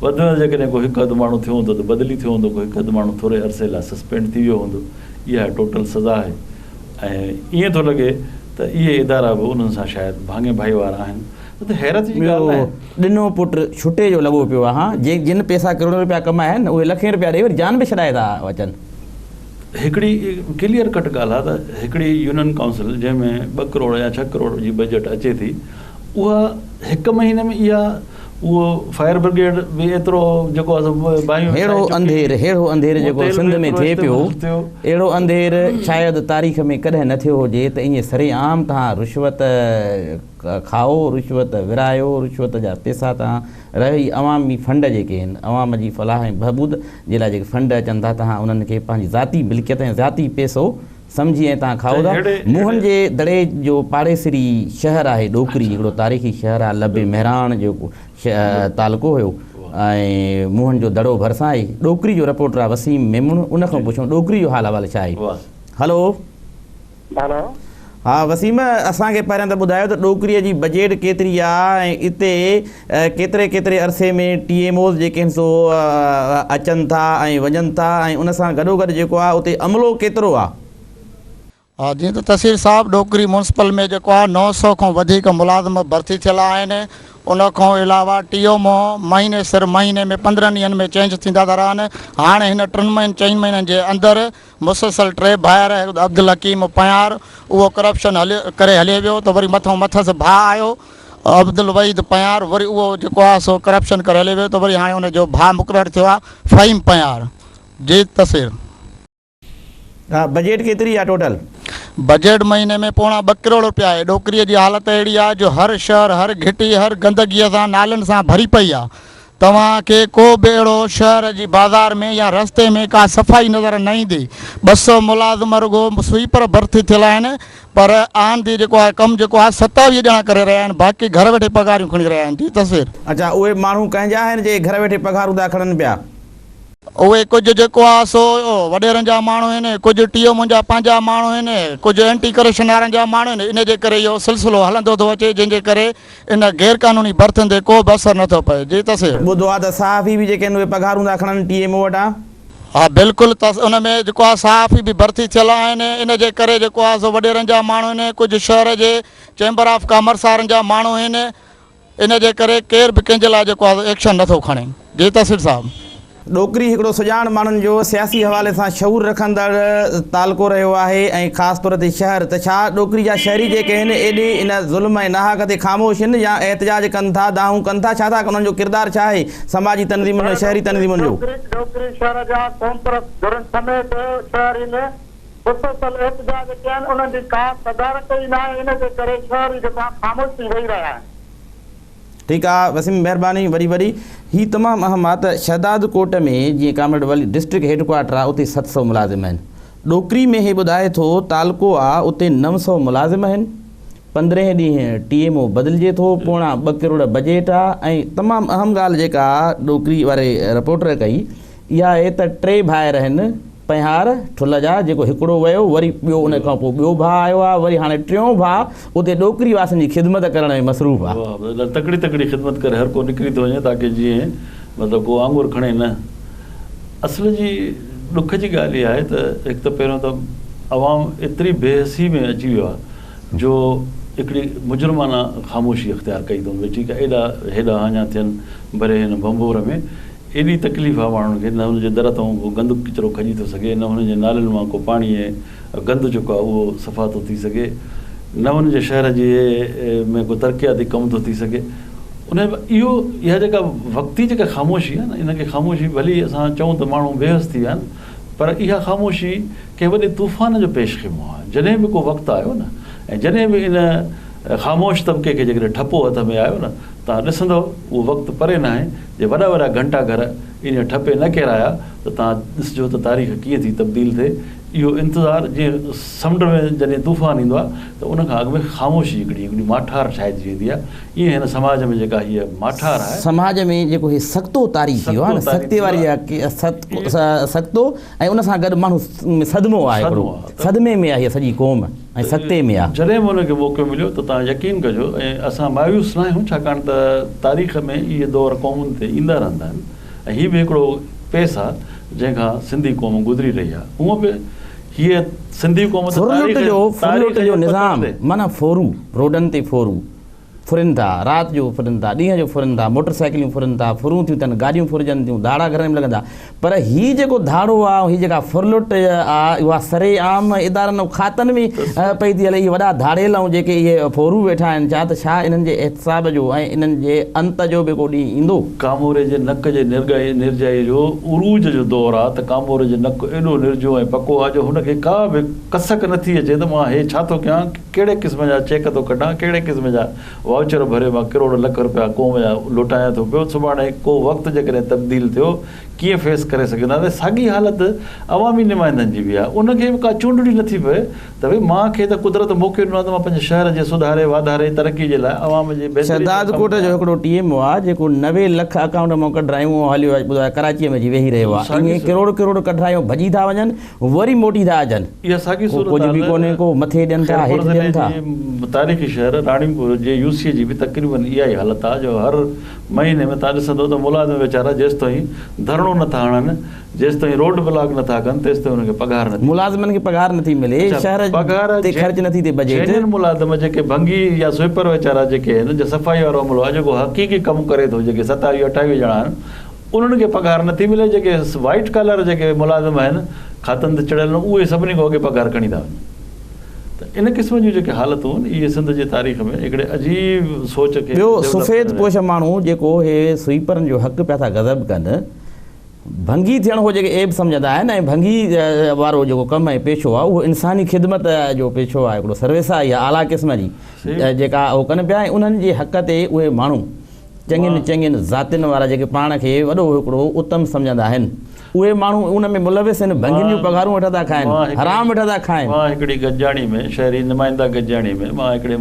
وڌ ۾ وڌ جيڪڏهن ڪو هڪ اڌ ماڻهو ٿيو هوندو ته بدلي ٿيو هوندو، ڪو هڪ اڌ ماڻهو ٿوري عرصي لاء سسپينڊ ٿي ويو هوندو، اها ٽوٽل سزا آهي ۽ ائين ٿو لڳي ته اهي ادارا به انهن سان شايد ڀاڱي ڀائيوار آهن ته حيرت جي ڳالهه ناهي. ٻيو ڏنو پٽ ڇٽي جو لڳو پيو آهي، ها جن پئسا ڪروڙين رپيا ڪمايا آهن اهي لکين رپيا ڏئي وري جان به ڇڏائي ٿا اچن. هڪڙي ڪليئر ڪٽ ڳالهه آهي ته هڪڙي يونين ڪائونسل جنهن ۾ ٻه ڪروڙ يا ڇهه ڪروڙ جي بجيٽ اچي ٿي اها هڪ مهيني ۾ اها اهو فائر برگيڊ به ايترو جيڪو آهي سو باهيون ههڙو انڌير ههڙو انڌير جيڪو سنڌ ۾ ٿئي پيو اهڙو انڌير شايد تاريخ ۾ ڪڏهن نه ٿيو هجي ته ائين سري عام توهان رشوت کائو رشوت ورهايو رشوت جا پيسا توهان رهيو هي عوامي فنڊ جيڪي آهن عوام جي فلاح ۽ بهبود جي لاء جيڪي فنڊ اچن ٿا توهان انهن کي پنهنجي ذاتي ملڪيت ۽ ذاتي پئسو سمجهي ۽ توهان کائو ٿا. موهن جي دڙي جو پاڙيسري شهر آهي ڏوڪري هڪڙو تاريخي شهر آهي لب مهراڻ جو تعلقو هيو ۽ موهن جو دڙو ڀرسان آهي ڏوڪري جو رپورٽر آهي وسيم ميمڻ ان کان پڇون ڏوڪري جو حال احوال ڇا آهي هلو. هلو. ها وسيم اسان کي پهريان ته ٻڌايو ته ڏوڪريء جي بجيٽ ڪيتري آ ۽ اتي ڪيتري ڪيتري عرصي ۾ ٽي ايم اوز جيڪي آهن سو اچن ٿا ۽ وڃن ٿا ۽ ان سان گڏوگڏ جيڪو آ اتي عملو ڪيترو آ؟ ها جيئن ته تصوير صاحب ڏوڪري ميونسپل ۾ جيڪو آ 900 کان وڌيڪ ملازم ڀرتي ٿيل آهن ان کان علاوه ٽي او مو مهيني سر مهيني ۾ 15 ڏينهن ۾ چينج ٿيندا ٿا رهن هاڻي هن ٽن مهين چئن مهينن جي اندر مسلسل ٽي ڀائر هڪ عبدالحڪيم پنهيار اهو ڪرپشن ڪري هلي ويو ته وري مٿئون مٿس ڀاء آيو عبدالوحيد پنهيار وري اهو جيڪو آهي سو ڪرپشن ڪري هلي ويو ته وري هاڻي ان جو ڀاء مقرر ٿيو آهي فهيم پنهيار جي تصوير. ها بجيٽ ڪيتري آ ٽوٽل؟ بجيٽ مهيني ۾ پوڻا ٻه ڪروڙ روپيا آهي ڏوڪريء جي حالت اهڙي آهي جو هر شهر هر گهٽي هر گندگيء سان نالن سان ڀري پئي آهي. توهان کي ڪو به اهڙو شهر جي بازار ۾ يا رستي ۾ ڪا صفائي نظر نه ايندي. 200 ملازم رڳو سوئيپر ڀرتي ٿيل آهن پر آندي جيڪو آهي ڪم جيڪو آهي 27 ڄڻا ڪري رهيا آهن باقي گهر ويٺي پگهاريون کڻي رهيا آهن. جي تصوير. اڇا اهي ماڻهو ڪنهن جا آهن جي گهر ويٺي پگهارون ٿا کڻن پيا؟ اهي ڪجهه جيڪو آهي سو وڏيرن جا ماڻهو آهن، ڪجهه ٽي ايم جا پنهنجا ماڻهو آهن، ڪجهه اينٽي ڪرپشن وارن جا ماڻهو آهن، ان جي ڪري اهو سلسلو هلندو ٿو اچي جنهن جي ڪري ان غير قانوني برٿن تي ڪو به اثر نٿو پئي. جي تصوير. ٻڌو آهي ته صحافي به جيڪي آهن اهي پگهارون ٿا کڻن ٽي ايم او وٽان. ها بلڪل ته ان ۾ جيڪو آهي صحافي به ڀرتي ٿيل آهن ان جي ڪري جيڪو آهي سو وڏيرن جا ماڻهو آهن ڪجهه شهر جي چيمبر آف ڪامرس وارن جا ماڻهو آهن ان جي ڪري ڪير به ڪنهن جي لاء جيڪو آهي سو ايڪشن نٿو کڻي. جي تصوير صاحب. ڏوڪري هڪڙو سڄاڻ ماڻهن جو سياسي حوالي سان شعور رکندڙ تعلقو رهيو آهي ۽ خاص طور تي شهر ته ڇا ڏوڪري جا شهري جيڪي آهن ايڏي ان ظلم ۽ ناحق تي خاموش آهن يا احتجاج ڪن ٿا دانهون ڪن ٿا ڇا ٿا انهن جو ڪردار ڇا آهي سماجي تنظيمن ۽ شهري تنظيمن جو. ڏوڪري شهر جا قومپرست ڌرين سميت شهرين مسلسل احتجاج ڪيا آهن انهن جي ڪا صدارت ئي ناهي ان جي ڪري شهري جيڪو آهي خاموش ٿي ويهي رهيا آهن. ٺيڪ آ وسيم مهرباني وڏي وڏي. هي تمام اهم آ ته شهداد ڪوٽ ۾ جيئن comrade Wali district head quarter آ اتي 700 ملازم آهن ڏوڪري ۾ هي ٻڌائي ٿو تعلقو آ اتي 900 ملازم آهن پندرهين ڏينهن ٽي ايم او بدلجي ٿو پوڻا ٻه ڪروڙ بجيٽ آ ۽ تمام اهم ڳالهه جيڪا ڏوڪري واري رپورٽر ڪئي اها آهي ته ٽي ڀائر آهن پنهار ٺلهه جا جيڪو هڪڙو ويو وري ٻيو ان کان پوء ٻيو ڀاء آيو آهي وري هاڻي ٽيون ڀاء اتي ڏوڪري واسين جي خدمت ڪرڻ ۾ مصروف آهي. واهه مطلب تڪڙي تڪڙي خدمت ڪري هر ڪو نڪري ٿو وڃي تاڪه جيئن مطلب ڪو آڱر کڻي نه. اصل جي ڏک جي ڳالهه اها آهي ته هڪ ته پهريون ته عوام ايتري بي حسي ۾ اچي ويو آهي جو هڪڙي مجرمانه خاموشي اختيار ڪئي اٿئون ڀئي ٺيڪ آهي ايڏا هيڏا هاڃا ٿين ڀري هن ڀنڀور ۾ ايڏي تڪليف آ ماڻهن کي، نه هن جي در تان ڪو گند ڪچرو کڄي ٿو سگهي، نه هن جي نالين مان ڪو پاڻي ۽ گند جيڪو آ اهو صفا ٿو ٿي سگهي، نه هن جي شهر جي ۾ ڪو ترقياتي ڪم ٿو ٿي سگهي. ان اهو اها جيڪا وقتي جيڪا خاموشي آ نه ان کي خاموشي ڀلي اسان چئون ته ماڻهو بيحس ٿي ويا آهن پر اها خاموشي ڪنهن وڏي طوفان جو پيش خيمو آ. جڏهن به ڪو وقت آيو نه ۽ جڏهن به ان خاموش طبقي کي جيڪڏهن ٺپو هٿ ۾ آيو نه توهان ڏسندؤ اهو وقت پري ناهي جي وڏا وڏا گهنٽا گهر انهيء ٺپي نه ڪيرايا ته توهان ڏسجو ته تاريخ ڪيئن ٿي تبديل ٿئي. اهو انتظار جيئن سمنڊ ۾ جڏهن طوفان ايندو آهي ته ان کان اڳ ۾ خاموشي هڪڙي هڪڙي ماٺار ڇائجي ويندي آهي ايئن هن سماج ۾ جيڪا هيء ماٺار آهي. سماج ۾ جيڪو هي سڪتو طاري ٿي ويو آهي نه سڪتي واري جيڪا سڪتو ۽ ان سان گڏ ماڻهو ۾ صدمو آهي هڪڙو صدمي ۾ آهي هيء سڄي قوم ۽ سڪتي ۾ آهي. جڏهن به ان کي موقعو مليو ته توهان يقين ڪجو ۽ اسان مايوس ناهيون ڇاڪاڻ ته تاريخ ۾ اهي دور قومن تي ايندا رهندا آهن ۽ هي به هڪڙو پيس آهي جنهن کان سنڌي قوم گذري رهي آهي هونء به هيء سنڌي قوم ته ڦرلٽ تاريخ جو ڦرلٽ تاريخ جو جي پتڻ نظام تي معنيٰ ڦورو روڊن تي ڦورو ڦرن ٿا، رات جو ڦرن ٿا، ڏينهن جو ڦرن ٿا، موٽر سائيڪليون ڦرن ٿا، ڦرون ٿيون ٿين، گاڏيون ڦرجن ٿيون، ڌاڙا گهرن ۾ لڳن ٿا، پر هي جيڪو ڌاڙو آ ۽ هي جيڪا ڦرلٽ آ اها سري عام ادارن ۽ کاتن ۾ پئي ٿي هلي، اهي وڏا ڌاڙيل ۽ جيڪي اهي ڦورو ويٺا آهن ڇا ته ڇا انهن جي احتساب جو ۽ انهن جي انت جو به ڪو ڏينهن ايندو؟ ڪاموري جي نڪ جي نرڳائي نرجائي جو عروج جو دور آ ته ڪاموري جو نڪ ايڏو نرجو ۽ پڪو آ جو هن کي ڪا به ڪسڪ نٿي اچي ته مان هي ڇا ٿو ڪيان، ڪهڙي قسم جا چيڪ ٿو ڪڍان، ڪهڙي قسم جا وائوچر ڀري مان ڪروڙ لک رپيا قوم جا لوٽايان ٿو پيو، سڀاڻي ڪو وقت جيڪڏهن تبديل ٿيو ڪيئن فيس ڪري سگهنداسين، ساڳي حالت عوامي نمائندن جي به آهي، ان کي به ڪا چونڊڙي نٿي پئي ته ڀئي مان کي ته قدرت موقعو ڏنو آهي ته مان پنهنجي شهر جي سڌاري واڌاري ترقي جي لاء عوام جي بهتري لاء ڪم شهدادڪوٽ جو ڪيان. هڪڙو ٽي ايم او آهي جيڪو 90 لک اڪائونٽ مان ڪڍرايون ۽ هليو ٻڌايو ڪراچيء ۾ اچي ويهي رهيو آهي، ساڳي ائين ڪروڙ ڪروڙ ڪڍرايون ڀڄي ٿا وڃن وري موٽي ٿا اچن. اها ساڳي ڪو ڪجهه به صورتحال ڪونهي ڪو مٿي ڏين ٿا خيرپور هيٺ ضلعي ڏين ٿا. جي تاريخي شهر راڻيپور جي يو سي جي به تقريبن اها ئي حالت آهي جو هر مهيني ۾ توهان ڏسندو ته ملازم ويچارا جيستائين ڌرڻو نه ٿا هڻن جيستائين روڊ بلاڪ نه ٿا ڪن تيستائين انهن کي پگهار نه ٿي ملي. ملازمن کي پگهار نه ٿي ملي اڇا شهر پگهار تي خرچ نه ٿي ٿئي بجيٽ. جينين ملازم جيڪي ڀنگي يا سوئيپر ويچارا جيڪي آهن جا صفائي وارو عملو آهي جيڪو حقيقي ڪم ڪري ٿو جيڪي ستاويهه اٺاويهه ڄڻا آهن انهن کي پگهار نٿي ملي جيڪي وائيٽ ڪالر جيڪي ملازم آهن کاتن تي چڙهيل اهي سڀني کان اڳي پگهار کڻي ٿا وڃن ته ان قسم جون جيڪي حالتون آهن اهي سنڌ جي تاريخ ۾ هڪڙي عجيب سوچ کي ٻيو ڊيولپ سفيد ڪري پوش ماڻهو جيڪو هي سوئيپرن جو حق پيا ٿا غضب ڪن ڀنگي ٿيڻ هو جيڪي عيب سمجهندا آهن ۽ ڀنگي وارو جيڪو ڪم ۽ پيشو آهي اهو انساني خدمت جو پيشو آهي هڪڙو سروس آهي اها اعليٰ قسم جي جيڪا هو ڪن پيا ۽ انهن جي حق تي اهي ماڻهو چڱين چڱين ذاتين وارا جيڪي پاڻ کي وڏو هڪڙو اتم سمجهندا آهن اهي ماڻهو ان ۾ ملوث آهن ڀنگين جون پگهارون ويٺا ٿا کائن حرام ويٺا ٿا کائن. مان هڪڙي گڏجاڻي ۾ شهري نمائنده گڏجاڻي ۾ مان هڪڙي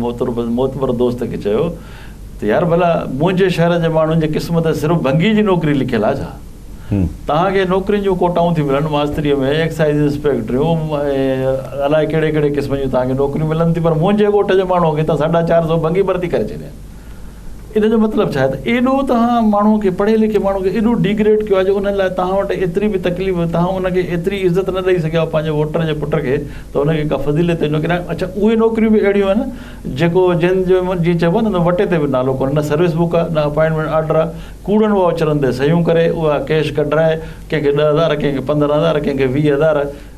معتبر دوست کي چيو ته يار ڀلا منهنجي شهر جي ماڻهن جي قسمت صرف ڀنگي جي نوڪري لکيل آهي ڇا؟ توهان کي نوڪرين جون ڪوٽائون ٿيون ملن ماستريء ۾ ايڪسائيز انسپيڪٽريون ۽ الائي ڪهڙي ڪهڙي قسم جون توهان کي نوڪريون ملن ٿيون پر منهنجي ڳوٺ جي ماڻهوء کي توهان ساڍا 400 ڀنگي ڀرتي ڪري ڇڏيا آهن. ان جو مطلب ڇا آهي ته ايڏو توهان ماڻهوء کي پڙهئي لکئي ماڻهوء کي ايڏو ڊيگريڊ ڪيو آهي جو ان لاء توهان وٽ ايتري به تڪليف توهان ان کي ايتري عزت نه ڏئي سگهيا آهيو پنهنجي ووٽر جي پٽ کي ته ان کي ڪا فضيلت جي نوڪري اڇا اهي نوڪريون به اهڙيون آهن جيڪو جن جو جيئن چئبو آهي نه ته وٽي تي به نالو ڪونهي نه سروس بڪ آهي نه اپائنٽمينٽ آرڊر آهي ڪوڙن واؤچرن تي صحيحون ڪري اها ڪيش ڪڍرائي ڪنهن کي 10,000 ڪنهن کي 15,000 ڪنهن کي 20,000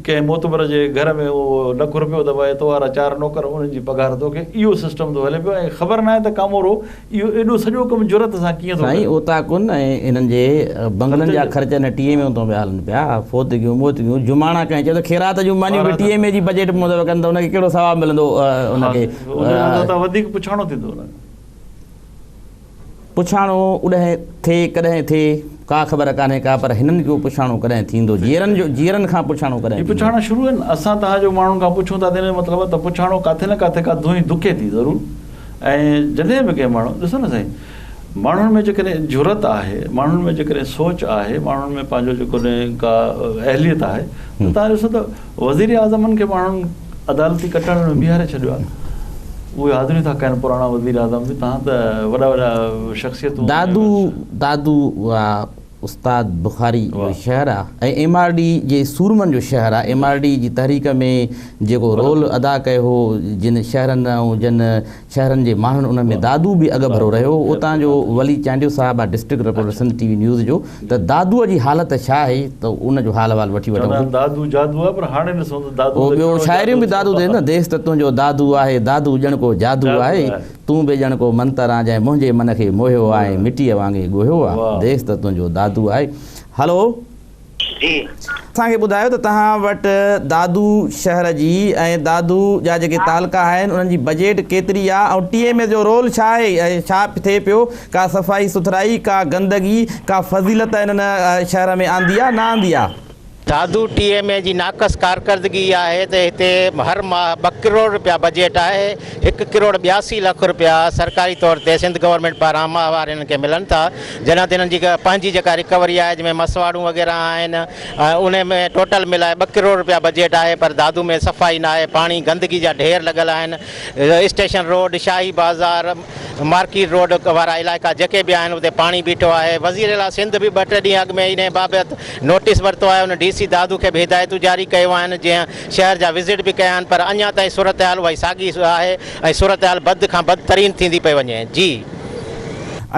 ڪنهن معتبر جي گهر ۾ اهو لک رپيو ته ڀائي تو وارا چار نوڪر انهن جي پگهار توکي اهو سسٽم ٿو هلي پيو ۽ خبر ناهي ته ڪامورو اهو ايڏو سڄو ڪم جرئت سان ڪيئن ٿو سائين ڪري. اوطاقن ۽ انهن جي بنگلن جا خرچ هن ٽي ايم اي تون پيا هلن پيا فوتگيون موتگيون جماڻا ڪنهن چيو ته خيرات جون مانيون به ٽي ايم اي جي بجيٽ ۾ مطلب ڪن ته ان کي ڪهڙو ثواب ملندو ان ها کي ان کان وڌيڪ پڇاڻو ٿيندو ان کان. پڇاڻو اڏهن ٿئي ڪڏهن ٿئي ڪا خبر ڪانهي ڪا پر هنن جو پڇاڻو ڪڏهن ٿيندو جيئرن جو جيئرن کان پڇاڻو ڪڏهن هي ٿيندو. پڇاڻا شروع آهن اسان توهان جو ماڻهن کان پڇون ٿا ته ان جو مطلب آهي ته پڇاڻو ڪاٿي نه ڪاٿي ڪا دونهين دکي ٿي ضرور ۽ جڏهن به ڪنهن ماڻهو ڏسو نه سائين ماڻهن ۾ جيڪڏهن جرئت آهي ماڻهن ۾ جيڪڏهن سوچ آهي ماڻهن ۾ پنهنجو جيڪڏهن ڪا اهليت آهي ته توهان ڏسو ته وزير اعظمن کي ماڻهن عدالتي ڪٽهڙن ۾ بيهاري ڇڏيو آهي. اهي حاضريون ٿا ڪن پراڻا وزير اعظم به تهان ته وڏا وڏا شخصيتون دادو دادو اها استاد بخاري جو شهر آ ۽ ايم آر ڊي جي سورمن جو شهر آ ايم آر ڊي جي تحريڪ ۾ جيڪو رول ادا ڪيو هو جن شهرن ۽ جن شهرن جي ماڻهن ان ۾ دادو به اڳڀرو رهيو اتان جو ولي چانڊيو صاحب آ district reporter Sindh T V news جو ته دادوء جي حالت ڇا آهي ته ان جو حال احوال وٺي چوندا وٺون. آهن دادو جادو آهي پر هاڻي ڏسون ته دادو اهو ته ٻيو ڪهڙو شاعريون جادو به دادو ٿيو تي نه ديس ته تنهنجو دادو آهي دادو ڄڻ ڪو جادو جادو آهي آهي. تون به ڄڻ ڪو منتر آن جنهن منهنجي من کي موهيو آ ۽ مٽيء وانگي ڳوهيو آ واهه. ديس ته تنهنجو دادو آهي هلو. جي. اسان کي ٻڌايو ته توهان وٽ دادو شهر جي ۽ دادو جا جيڪي تعلقا آهن انهن جي بجيٽ ڪيتري آ ۽ ٽي ايم اي جو رول ڇا آهي ۽ ڇا ٿئي پيو ڪا صفائي سٿرائي ڪا گندگي ڪا فضيلت انهن شهر ۾ آندي آ نه آندي آ. دادو ٽي ايم اي جي ناقص ڪارڪردگي اها آهي ته هتي هر ماهه 2 ڪروڙ رپيا بجيٽ آهي 1 ڪروڙ 82 لک رپيا سرڪاري طور تي سنڌ گورنمينٽ پاران ماهوار هنن کي ملن ٿا جڏهن ته هنن جي پنهنجي جيڪا رڪوري آهي جنهن ۾ مسواڙون وغيره آهن ان ۾ ٽوٽل ملائي 2 ڪروڙ رپيا بجيٽ آهي پر دادو ۾ صفائي ناهي پاڻي گندگي جا ڍير لڳل آهن station road Shahi Bazaar market road وارا علائقا جيڪي به آهن اتي پاڻي بيٺو آهي وزير اعليٰ سنڌ به ٻه ٽي ڏينهن اڳ ۾ انهي بابت نوٽيس ورتو آهي ان ڊي سي دادو کي به هدايتون جاري ڪيون آهن جنهن شهر جا وزٽ به ڪيا آهن پر اڃا تائين صورتحال اها ئي ساڳي آهي ۽ صورتحال بد کان بدترين ٿيندي پئي وڃي جي.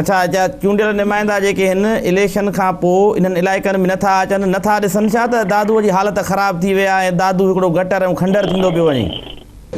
اڇا اڇا چونڊيل نمائندا جيڪي هن اليڪشن کان پو انهن علائقن ۾ نٿا اچن نٿا ڏسن ڇا ته دادو جي حالت خراب ٿي وئي آهي ۽ دادو هڪڙو گٽر ۽ کنڊر ٿيندو پيو وڃي.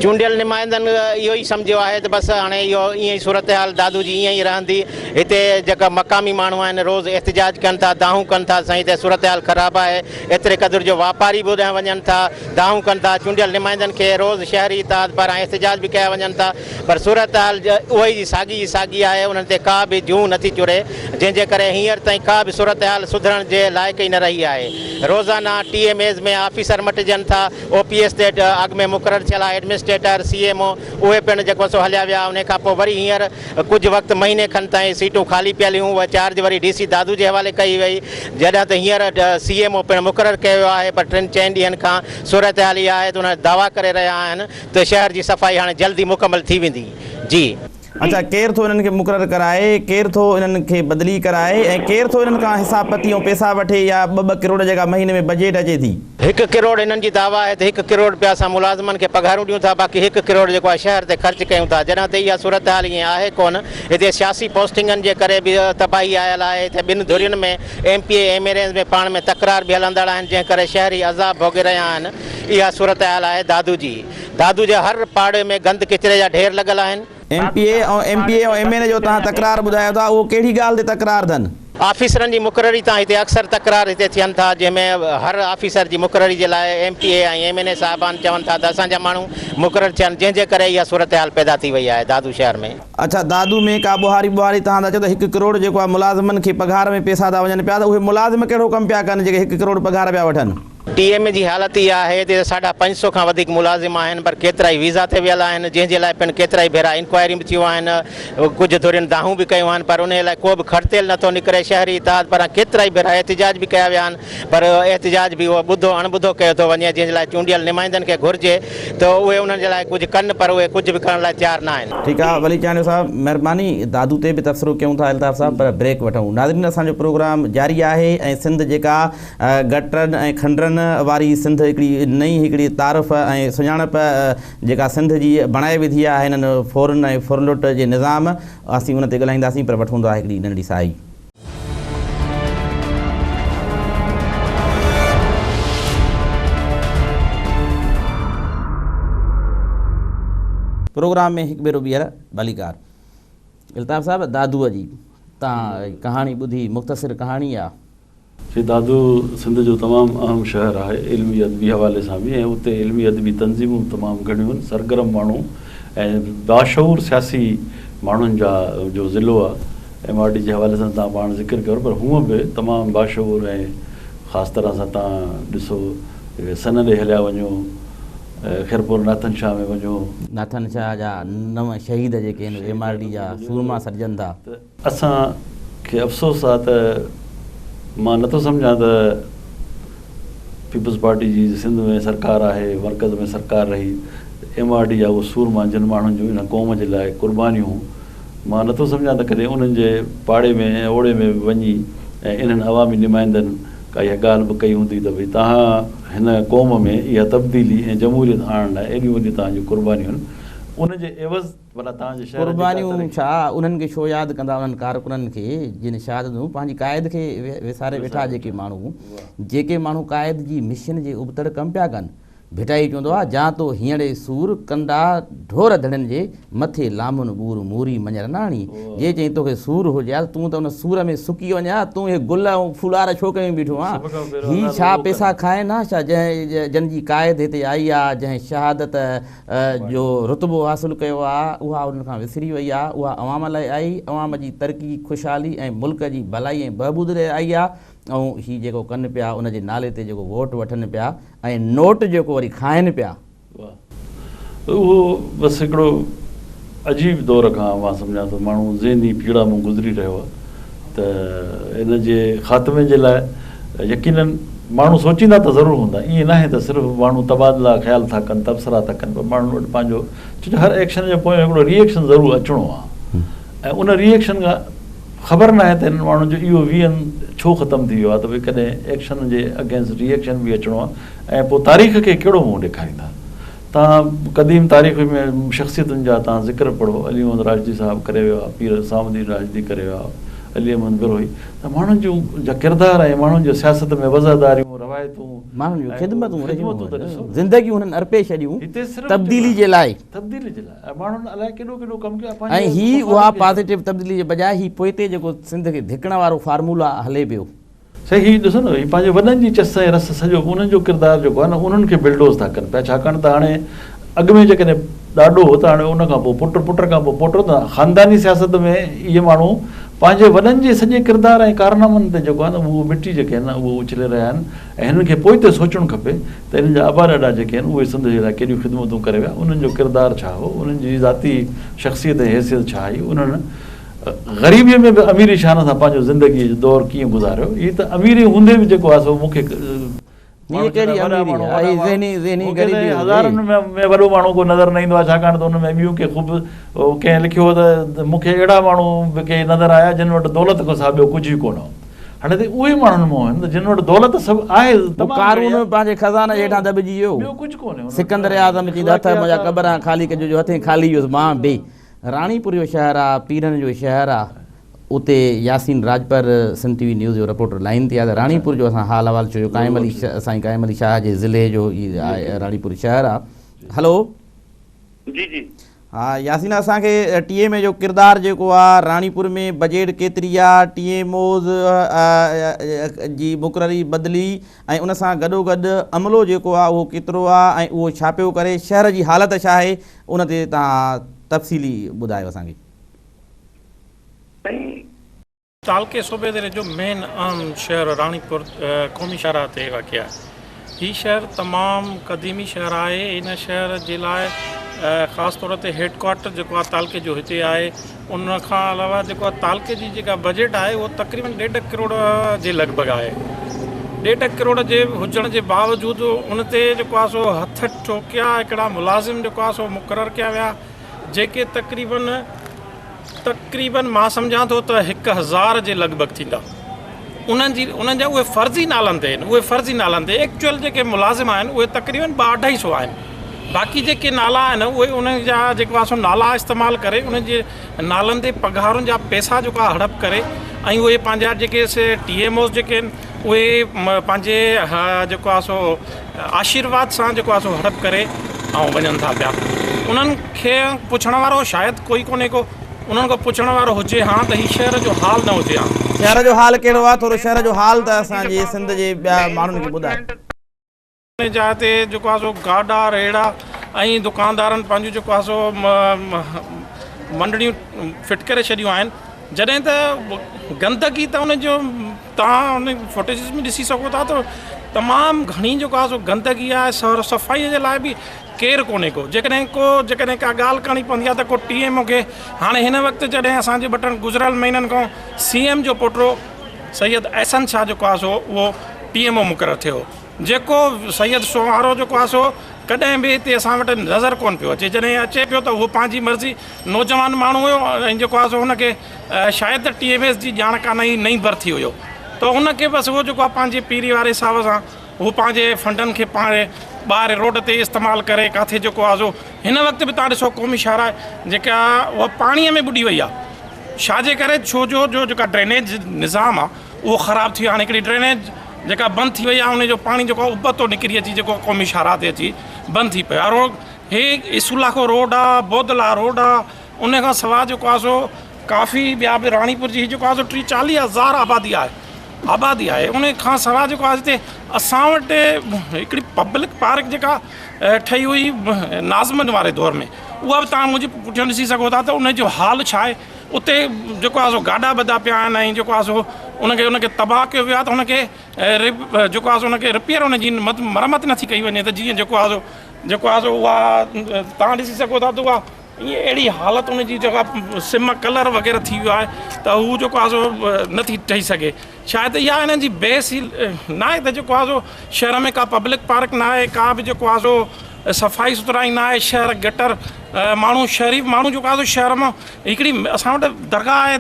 چونڊيل نمائندن اهو ئي سمجهيو آهي ته بس هاڻي اهو ائين ئي صورتحال دادو جي ائين ئي رهندي هتي جيڪا مقامي ماڻهو آهن روز احتجاج ڪن ٿا دانهون ڪن ٿا سائين هتي صورتحال خراب آهي ايتري قدر جو واپاري به اوڏانهن وڃن ٿا دانهون ڪن ٿا چونڊيل نمائندن کي روز شهري اتحاد پاران احتجاج به ڪيا وڃن ٿا پر صورتحال اها ئي ساڳي جي ساڳي آهي، انهن تي ڪا به جونء نٿي چري، جنهن جي ڪري هينئر تائين ڪا به صورتحال سڌرڻ جي لائق ئي نه رهي آهي. روزانه ٽي ايم ايز ۾ آفيسر مٽجن ٿا، او پي ايس تي اڳ ۾ مقرر ٿيل ايڊمنسٽريٽر، سي ايم او اهي پڻ جيڪو سو هليا ويا، انهي کان پوء وري هينئر ڪجهه وقت مهيني کن تائين سيٽون خالي پيل هيون، اها چارج وري ڊي سي دادو جي حوالي ڪئي وئي، جڏهن ته هينئر سي ايم او پڻ مقرر ڪيو ويو آهي پر ٽن چئن ڏينهن کان صورتحال اها آهي ته انهن دعويٰ ڪري رهيا آهن ته شهر جي صفائي هاڻي جلد ئي مڪمل ٿي ويندي. جي. اڇا ڪير ٿو انهن کي مقرر ڪرائي، ڪير ٿو انهن کي بدلي ڪرائي ۽ ڪير ٿو انهن کان حساب پتي ۽ پيسا وٺي يا ٻه ٻه ڪروڙ جيڪا مهيني ۾ بجيٽ اچي ٿي. 1 ڪروڙ هنن جي دعويٰ آهي ته 1 ڪروڙ رپيا اسان ملازمن کي پگهارون ڏيون ٿا باقي 1 ڪروڙ جيڪو آهي شهر تي خرچ ڪيون ٿا جڏهن ته اها صورتحال ائين آهي ڪونه هتي سياسي پوسٽنگن جي ڪري به تباهي آيل آهي هتي ٻن ڌرين ۾ M P A M N As ۾ پاڻ ۾ تڪرار به هلندڙ آهن جنهن ڪري شهري عذاب ڀوڳي رهيا آهن. اها صورتحال آهي دادو جي. دادو جي هر پاڙي ۾ گند ڪچري جا ڍير لڳل آهن. M P A ۽ M P A ۽ M N A جو توهان تڪرار ٻڌايو ٿا اهو ڪهڙي ڳالهه تي تڪرار اٿن؟ آفيسرن جي مقرري تان هتي اڪثر تڪرار هتي ٿين ٿا جنهن ۾ هر آفيسر جي مقرري جي لاء ايم پي اي ۽ ايم اين اي صاحبان چون ٿا ته اسان جا ماڻهو مقرر ٿين جنهن جي ڪري اها صورتحال پيدا ٿي وئي آهي دادو شهر ۾. اڇا دادو ۾ ڪا ٻوهاري ٻوهاري توهان ٿا چئو ته هڪ ڪروڙ جيڪو آهي ملازمن کي پگهار ۾ پيسا ٿا وڃن پيا ته اهي ملازم ڪهڙو ڪم پيا ڪن جيڪي هڪ ڪروڙ پگهار پيا وٺن. ٽي ايم اي جي حالت اها آهي ته ساڍا 500 کان وڌيڪ ملازم آهن پر ڪيترائي ويزا تي ويل آهن جنهن جي لاء پڻ ڪيترائي ڀيرا انڪوائريون به ٿيون آهن ڪجهه ڌرين دانهون به ڪيون آهن پر انهي لاء ڪو به کڙتيل نٿو نڪري شهري اتحاد پاران ڪيترائي ڀيرا احتجاج به ڪيا ويا آهن پر احتجاج به اهو ٻڌو اڻ ٻڌو ڪيو ٿو وڃي جنهن جي لاء چونڊيل نمائندن کي گهرجي ته اهي انهن جي لاء ڪجهه ڪن پر اهي ڪجهه به ڪرڻ لاء تيار نه آهن. ٺيڪ آ ولي چانڊيو صاحب مھرباني دادو تي به تبصرو ڪيون ٿا الطاف صاحب پر بريڪ وٺون ناظرين اسان جو پروگرام جاري آهي ۽ سنڌ جيڪا گٽرن ۽ کنڊرن واري سنڌ هڪڙي نئين هڪڙي تعارف ۽ سڃاڻپ جيڪا سنڌ جي بڻائي وڌي آهي هنن ڦورن ۽ ڦرلٽ جي نظام اسين ان تي ڳالهائينداسين پر وٺون ٿا هڪڙي ننڍڙي ساهي. پروگرام ۾ هڪ ڀيرو ٻيهر ڀليڪار. الطاف صاحب دادوء جي تان ڪهاڻي ٻڌي مختصر ڪهاڻي آ. سي دادو سنڌ جو تمام اهم شهر آهي، علمي ادبي حوالي سان به ۽ اتي علمي ادبي تنظيمون به تمام گهڻيون آهن، سرگرم ماڻهو ۽ باشعور سياسي ماڻهن جا جو ضلعو آهي، ايم آر ڊي جي حوالي سان توهان پاڻ ذڪر ڪيو پر هونء به تمام باشعور ۽ خاص طرح سان توهان ڏسو سن ڏي هليا وڃو، خيرپور ناٿن شاهه ۾ وڃو. ناٿن شاهه جا نو شهيد جيڪي آهن ايم آر ڊي جا سورما سڏجن ٿا. اسان کي افسوس آ ته مان نٿو سمجهان ته پيپلز پارٽي جي سنڌ ۾ سرڪار آهي مرڪز ۾ سرڪار رهي ايم آر ڊي جا اهي سورما جن ماڻهن جون ان قوم جي لاء قربانيون مان نٿو سمجهان ته ڪڏهن انهن جي پاڙي ۾ ۽ اوڙي ۾ به وڃي ۽ انهن عوامي نمائندن ڪا اها ڳالهه به ڪئي هوندي ته ڀئي توهان هن قوم ۾ اها تبديلي ۽ جمهوريت آڻڻ لاء ايڏيون وڏيون توهان جون قربانيون آهن ان جي عيوض قربانيون ڇا انهن کي ڇو ياد ڪندا انهن ڪارڪنن کي جن شهادتون پنهنجي قائد کي وساري ويٺا جيڪي ماڻهو جيڪي ماڻهو قائد جي مشن جي ابتڙ ڪم پيا ڪن ڀٽائي چوندو آ جان تو هينئڙي سور ڪنڊا ڍور ڌڻين جي مٿي لامن ٻور موري مڃر نه آڻي جي چئين توکي سور هجي ها ته تون ته ان سور ۾ سڪي وڃين ها تون اهي گل ۽ ڦولار ڇو ڪيون بيٺو آن هي ڇا پئسا کائن ها ڇا جنهن جن جي قائد هتي آئي آ جنهن شهادت جو رتبو حاصل ڪيو آ، اها انهن کان وسري وئي آ، اها عوام لاء آئي، عوام جي ترقي، خوشحالي ۽ ملڪ جي ڀلائي ۽ بهبود لاء آئي آ ۽ هي جيڪو ڪن پيا ان جي نالي تي جيڪو ووٽ وٺن پيا ۽ نوٽ جيڪو وري کائن پيا. واهه اهو بس هڪڙو عجيب دور کان مان سمجهان ٿو ماڻهو ذهني پيڙا مون گذري رهيو آ ته ان جي خاتمي جي لاء يقينن ماڻهو سوچيندا ته ضرور هوندا، ائين ناهي ته صرف ماڻهو تبادلا خيال ٿا ڪن، تبصرا ٿا ڪن پر ماڻهن وٽ پنهنجو ڇو جو هر ايڪشن جي پويان هڪڙو ري ايڪشن ضرور اچڻو آهي ۽ ان ري ايڪشن کان خبر ناهي ته هنن ماڻهن جو اهو ويهن ڇو ختم ٿي ويو آهي ته ڀئي ڪڏهن ايڪشن جي اگينسٽ ري ايڪشن به اچڻو آهي ۽ پوء تاريخ کي ڪهڙو منهن ڏيکاريندا. توهان قديم تاريخ ۾ شخصيتن جا توهان ذڪر پڙهو، علي محمد راشدي صاحب ڪري ويو آهي، پير حسام الدين راشدي ڪري ويو آهي، علي احمد بروهي ته ماڻهن جون جا ڪردار ۽ ماڻهن جو سياست ۾ وضعداريون، روايتون ماڻهن جون خدمتون رهيون هن، زندگيون هنن ارپي ڇڏيون تبديلي جي لاء. تبديلي جي لاء ۽ ماڻهن الائي ڪيڏو ڪيڏو ڪم ڪيو ۽ هي اها پازيٽو تبديلي جي بجاء هي پوئتي جيڪو سنڌ کي ڌڪڻ وارو فارمولا هلي پيو. سائين هي ڏسو نه هي پنهنجي وڏن جي چس ۽ رس سڄو انهن جو ڪردار جيڪو آهي نه انهن کي بلڊوز ٿا ڪن پيا ڇاڪاڻ ته هاڻي اڳ ۾ جيڪڏهن ڏاڏو هو ته هاڻي ان کان پوء پٽ پٽ کان پوء پوٽو ته خانداني سياست ۾ اهي ماڻهو پنهنجي وڏن جي سڄي ڪردار ۽ ڪارنامن تي جيڪو آهي نه اهو مٽي جيڪي آهن نه اهو اڇلي رهيا آهن ۽ هنن کي پوئتي سوچڻ کپي ته هنن جا ابا ڏاڏا جيڪي آهن اهي سنڌ جي لاء ڪيڏيون خدمتون ڪري ويا انهن جو ڪردار ڇا هو انهن جي ذاتي شخصيت ۽ حيثيت ڇا هئي انهن غريبيء ۾ به اميري شان سان پنهنجو زندگيء جو دور ڪيئن گذاريو. هي ته اميري هوندي به جيڪو آهي سو مون کي هيء ڪهڙي اميري آهي؟ هي ذهني ذهني غريبي هجي. هزارن ۾ وڏو ماڻهو ڪو نظر نه ايندو آهي ڇاڪاڻ ته ان ۾ ٻيون ڪي خوب ڪنهن لکيو هو ته مون کي اهڙا ماڻهو به ڪي نظر آيا جن وٽ دولت کان سواء ٻيو ڪجهه ئي ڪونه هو. هاڻي ته اهي ماڻهن مان آهن ته جن وٽ دولت سڀ آهي تمام قارون پنهنجي خزاني جي هيٺان دٻجي ويو. ٻيو ڪجهه ڪونهي. سڪندر اعظم چيندو هٿ منهنجا قبر کان خالي ڪجو جو هٿين خالي ويس مان به. راڻيپور جو شهر آ پيرن جو شهر آ اتي Yasin Rajpar Sindh T V news جو رپورٽر لائين تي آ ته راڻيپور جو اسان حال احوال ڇو جو قائم علي سائين قائم علي شاهه جي ضلعي جو هي راڻيپور شهر آ هلو جي جي. ها ياسين اسان کي ٽي ايم اي جو ڪردار جيڪو آ راڻيپور ۾ بجيٽ ڪيتري آ ٽي ايم اوز جي مقرري بدلي ۽ ان سان گڏو گڏ عملو جيڪو آ اهو ڪيترو آ ۽ اهو ڇا پيو ڪري شهر جي حالت ڇا آهي ان تي توهان تفصيلي ٻڌايو اسان کي. سائين تعلقي صوبيدري جو مين اهم شهر راڻيپور قومي شاهراهه تي واقع آهي. هي شهر تمام قديمي شهر آهي. هن شهر جي لاء خاص طور تي هيڊ ڪوارٽر جيڪو آهي تعلقي جو هتي آهي. ان کان علاوه جيڪو آهي تعلقي جي جيڪا بجيٽ آهي اهو تقريبن ڏيڍ ڪروڙ جي لڳ ڀڳ آهي. ڏيڍ ڪروڙ جي هجڻ جي باوجود ان تي جيڪو آهي سو هٿ ٺوڪيا هڪڙا ملازم جيڪو آهي سو مقرر ڪيا ويا جيڪي تقريبن تقريبن مان سمجهان ٿو ته 1000 جي لڳ ڀڳ ٿيندا. انهن جي انهن جا اهي فرضي نالن تي آهن اهي فرضي نالن تي ايڪچوئل جيڪي ملازم آهن اهي تقريبن ٻه اڍائي سو آهن باقي جيڪي نالا آهن اهي انهن جا جيڪو آهي سو نالا استعمال ڪري انهن جي نالن تي پگهارن جا پئسا جيڪو آهي هڙپ ڪري ۽ اهي پنهنجا جيڪي سي ٽي ايم اوز جيڪي آهن اهي پنهنجي جيڪو آهي سو آشيرواد سان جيڪو آهي سو هڙپ ڪري ۽ وڃن ٿا پيا. انهن کي پڇڻ وارو شايد ڪوئي ڪونهي ڪو. انهن کان پڇڻ وارو هجي هان ته هي شهر جو حال نه هجي هان. شهر جو حال ڪهڙو آهي ٿورو شهر جو حال ته اسان جي سنڌ جي ٻيا ماڻهن کي ٻڌايو. ان جاء تي جيڪو آهي سو گاڏا ريڙها ۽ دڪاندارن پنهنجون جيڪو آهي سو منڊڙيون فٽ ڪري ڇڏيون آهن جڏهن ته گندگي ته ان جو توهان ان فوٽيجز ۾ ڏسي سگهو ٿا ته تمام گهڻي جيڪو آهي سو گندگي آهي سر صفائي جي لاء به ڪير ڪونهي ڪو جيڪڏهن ڪو جيڪڏهن ڪا ڳالهه ڪرڻي پوندي آهي ته ڪو ٽي ايم او کي هاڻي هن وقت جڏهن اسان جي ٻه ٽن گذريل مهينن کان سي ايم جو پوٽو سيد احسن شاهه جيڪو آهي سو اهو ٽي ايم او مقرر ٿيو جيڪو سيد سونهارو جيڪو آهي سو ڪڏهن به هتي اسان وٽ نظر ڪونه پيو اچي جڏهن اچي پيو ته اهو پنهنجي مرضي نوجوان ماڻهو هيو ۽ جيڪو آهي سو هن کي شايد ته ٽي ايم ايس جي ڄاڻ ڪانه هئي نئين ڀرتي هيو ته هن کي بس اهو جيڪو آهي پنهنجي پيري واري حساب سان هو پنهنجي فنڊن کي پاڻ ٻاهر روڊ تي استعمال ڪري ڪاٿي جيڪو آهي سو هن وقت به تان ڏسو قومي شاهراهه جيڪا اها پاڻي ۾ ٻڏي وئي آهي ڇا جي ڪري ڇو جو جو جيڪا ڊرينيج نظام آهي اهو خراب ٿي ويو هاڻي هڪڙي ڊرينيج جيڪا بند ٿي وئي آهي ان جو پاڻي جيڪو آهي ابتو نڪري اچي جيڪو قومي شاهراهه تي اچي بند ٿي پيو آهي روڊ هي اسولاکو روڊ آهي بودلا روڊ آهي ان کان سواء جيڪو آهي سو ڪافي ٻيا به راڻيپور جي جيڪو آهي سو ٽي چاليهه هزار آبادي آهي آبادي آهي ان کان سواء جيڪو آهي هتي اسان وٽ هڪڙي پبلڪ پارڪ جيڪا ٺهي هئي ناظمن واري دور ۾ اها به تان منهنجي پٺيان ڏسي سگهو ٿا ته ان جو حال ڇا آهي اتي جيڪو آهي سو گاڏا ٻڌا پيا آهن ۽ جيڪو آهي سو ان کي ان کي تباهه ڪيو ويو آهي ته ان کي جيڪو آهي سو ان کي رپيئر ان جي مرمت نٿي ڪئي وڃي ته جيئن جيڪو آهي سو جيڪو آهي سو اها تان ڏسي سگهو ٿا ته اها ائين اهڙي حالت ان جي جيڪا سم ڪلر وغيره ٿي ويو آهي ته هو جيڪو آهي سو نٿي ٺهي سگهي شايد اها انهن جي بيس ئي ناهي ته جيڪو آهي سو شهر ۾ ڪا پبلڪ پارڪ ناهي ڪا به جيڪو آهي سو صفائي سٿرائي ناهي شهر گٽر ماڻهو شهري ماڻهو جيڪو آهي سو شهر مان هڪڙي اسان وٽ درگاهه آهي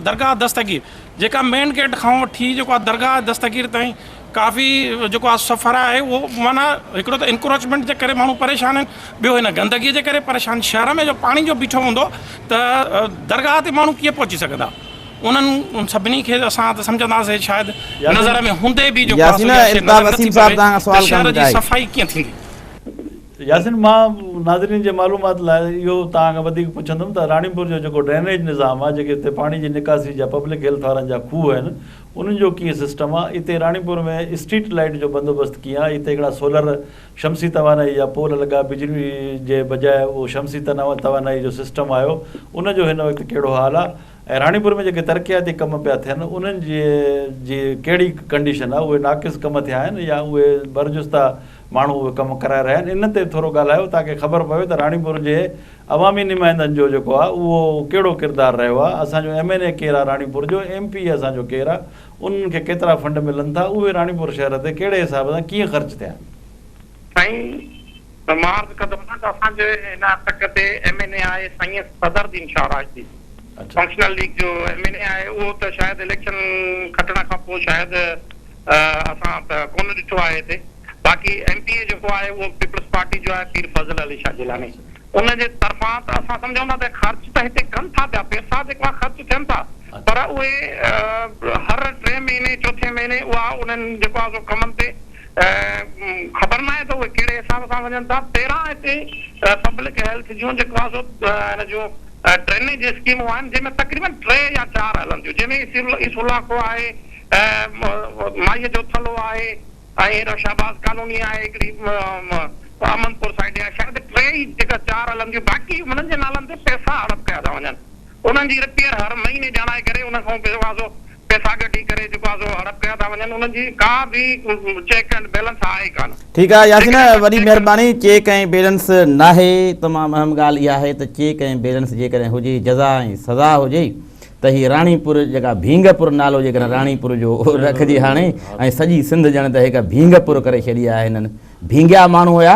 درگاهه دستگير جيڪا مين گيٽ کان وٺي جيڪو آهي درگاهه دستگير تائين ڪافي جيڪو آهي سفر آهي اهو معنيٰ هڪڙو ته انڪروچمينٽ جي ڪري ماڻهو پريشان آهن ٻيو هن گندگي جي ڪري پريشان شهر ۾ جو پاڻي جو بيٺو هوندو ته درگاهه تي ماڻهو ڪيئن پهچي سگهندا انهن سڀني کي اسان ته سمجهنداسين شايد نظر ۾ هوندي به جيڪو آهي سو ياسين اها شيء الطاف نظر نٿي وسيم صاحب پوي توهان کان ته سوال شهر ڪرڻ جي چاهي. صفائي ڪيئن ٿيندي. ياسين مان ناظرين جي معلومات لاء اهو توهان کان وڌيڪ پڇندم ته راڻيپور جو جيڪو ڊرينيج نظام آهي جيڪي هتي پاڻي جي نڪاسي جا پبلڪ هيلٿ وارن جا کوهه آهن انهن جو ڪيئن سسٽم آهي اتي راڻيپور ۾ اسٽريٽ لائيٽ جو بندوبست ڪيئن آهي اتي هڪڙا سولر شمسي توانائي جا پول لڳا بجلي جي بجاء اهو شمسي توانائي جو سسٽم آيو ان جو هن وقت ڪهڙو حال آهي ۽ راڻيپور ۾ جيڪي ترقياتي ڪم پيا ٿين انهن جي جي ڪهڙي ڪنڊيشن آهي اهي ناقص ڪم ٿيا آهن يا اهي برجستا ماڻهو اهي ڪم ڪرائي رهيا آهن ان تي ٿورو ڳالهايو تاڪه خبر پوي ته راڻيپور جي عوامي نمائندن جو جيڪو آهي اهو ڪهڙو ڪردار رهيو آهي اسان جو ايم اين اي ڪير آهي راڻيپور جو ايم پي اي اسان جو ڪير آهي انهن کي ڪيترا فنڊ ملن ٿا اهي راڻيپور شهر تي ڪهڙي حساب سان ڪيئن خرچ ٿيا آهن. سائين مان عرض ڪندس نه ته اسان جي هن تڪ تي ايم اين اي آهي سائين صدر الدين شاهه راشدي فنڪشنل ليگ جو ايم اين اي آهي اهو ته شايد اليڪشن کٽڻ کان پوء شايد اسان ته ڪونه ڏٺو آهي هتي باقي ايم پي اي جيڪو آهي اهو پيپلز پارٽي جو آهي پير فضل علي شاهه جيلاني ان جي طرفان ته اسان سمجهون ٿا ته خرچ ته هتي ڪن ٿا پيا پيسا جيڪو آهي خرچ ٿين ٿا پر اهي هر ٽئين مهيني چوٿين مهيني اها انهن جيڪو آهي سو ڪمن تي خبر ناهي ته اهي ڪهڙي حساب سان وڃن ٿا 13 هتي پبلڪ هيلٿ جون جيڪو آهي سو هن جون ڊرينيج اسڪيمون آهن جنهن ۾ تقريبن 3 يا 4 هلن ٿيون جنهن ۾ عيسولاکو آهي مائيء جو ٿلهو آهي ۽ هيڏانهن شهباز ڪالوني آهي هڪڙي احمد پور سائيڊ آهي شايد 3 ئي جيڪا 4 هلن ٿيون باقي انهن جي نالن تي پئسا هڙپ ڪيا ٿا وڃن انهن جي رپيئر هر مهيني ڄاڻائي ڪري ان کان جيڪو آهي سو پئسا ڪڍي ڪري جيڪو آهي سو هڙپ ڪيا ٿا وڃن انهن جي ڪا به چيڪ اينڊ بيلنس آهي ئي ڪانه. ٺيڪ آهي ياسين جيڪڏهن وڏي چيڪ اينڊ مهرباني چيڪ ۽ بيلنس ناهي تمام اهم ڳالهه اها آهي ته چيڪ ۽ بيلنس جيڪڏهن هجي جزا ۽ سزا هجي ته هي راڻيپور جيڪا ڀينگپور نالو جيڪڏهن راڻيپور جو رکجي هاڻي ۽ سڄي سنڌ ڄڻ ته هڪ ڀينگپور ڪري ڇڏي آهي هنن ڀينگيا ماڻهو هيا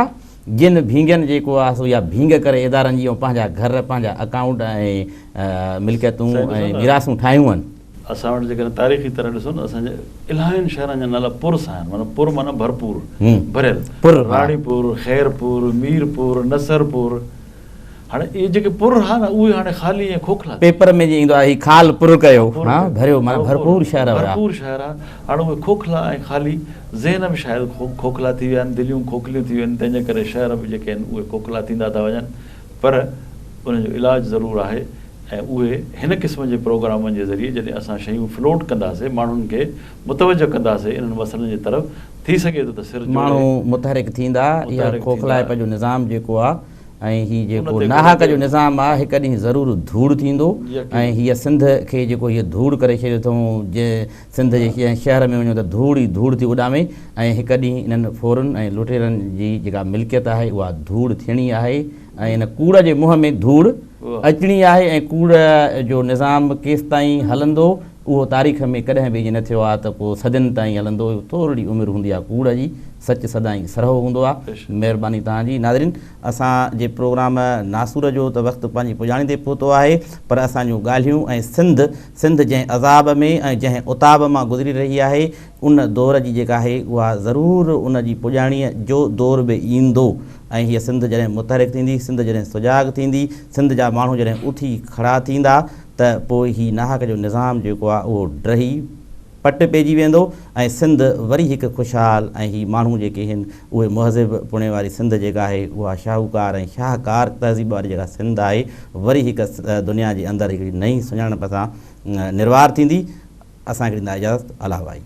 جن ڀينگين جيڪو آهي سو اها ڀينگ ڪري ادارن جي ۽ پنهنجا گهر پنهنجا اڪائونٽ ۽ ملڪيتون ۽ ميراثون ٺاهيون آهن. اسان وٽ جيڪڏهن تاريخي طرح ڏسو نه اسان جي الاهين شهرن جا نالا پر سان آهن معنيٰ پر معنيٰ ڀرپور ڀريل راڻيپور، خيرپور، ميرپور، نصرپور هاڻي اهي جيڪي پر ها نه اهي هاڻي خالي ۽ کوکلا ٿي ويا. پيپر ۾ جيئن ايندو آهي هي خال پر ڪيو ها ڀريو معنيٰ ڀرپور شهر هيا. ڀرپور شهر ها هاڻي اهي کوکلا ۽ خالي ذهن به شايد کوکلا ٿي ويا آهن دليون کوکليون ٿي ويون آهن تنهن جي ڪري شهر به جيڪي آهن اهي کوکلا ٿيندا ٿا وڃن پر انهن جو علاج ضرور آهي ۽ اهي هن قسم جي پروگرامن جي ذريعي جڏهن اسان شيون فلوٽ ڪنداسين ماڻهن کي متوجه ڪنداسين انهن مسئلن جي طرف ٿي سگهي ٿو ته سر جوڙي ماڻهو متحرڪ ٿيندا اها متحرڪ کوکلائپ ٿيندا. جو نظام جيڪو آهي ۽ هي ان جيڪو تي ناحق گهڻو جو نظام آهي هڪ ڏينهن ضرور ڌوڙ ٿيندو يقين. ۽ هيء سنڌ کي جيڪو هيء ڌوڙ ڪري ڇڏيو اٿئون جنهن سنڌ جي ڪنهن شهر ۾ وڃو ته ڌوڙ ئي ڌوڙ ٿي اڏامي ۽ هڪ ڏينهن انهن ڦورن ۽ لٽيرن جي جيڪا ملڪيت آهي اها ڌوڙ ٿيڻي آهي ۽ ان ڪوڙ جي منهن ۾ ڌوڙ اچڻي آهي ۽ ڪوڙ جو نظام ڪيستائين هلندو اهو تاريخ ۾ ڪڏهن به ائين نه ٿيو آهي ته ڪو صدين تائين هلندو اهو ٿورڙي عمر هوندي آهي ڪوڙ جي سچ سدائين سرهو هوندو آهي مهرباني توهان جي ناظرين اسان جي پروگرام ناسور جو ته وقت پنهنجي پڄاڻي تي پهتو آهي پر اسان جون ڳالهيون ۽ سنڌ سنڌ جنهن عذاب ۾ ۽ جنهن عتاب مان گذري رهي آهي ان دور جي جيڪا آهي اها ضرور ان جي پڄاڻيء جو دور به ايندو ۽ هيء سنڌ جڏهن متحرڪ ٿيندي، سنڌ جڏهن سجاڳ ٿيندي، سنڌ جا ماڻهو جڏهن اٿي کڙا ٿيندا ته پوء هي ناحق جو نظام جيڪو آهي اهو ڊهي پٽ پئجي ويندو ۽ سنڌ وري هڪ خوشحال ۽ هي ماڻهو جيڪي هن اهي مهذب پڻي واري سنڌ جيڪا آهي اها شاهوڪار ۽ شاهڪار تهذيب واري جيڪا سنڌ آهي وري هڪ دنيا جي اندر هڪڙي نئين سڃاڻپ سان نروار ٿيندي. اسان کي ڏيندا اجازت الله وائي.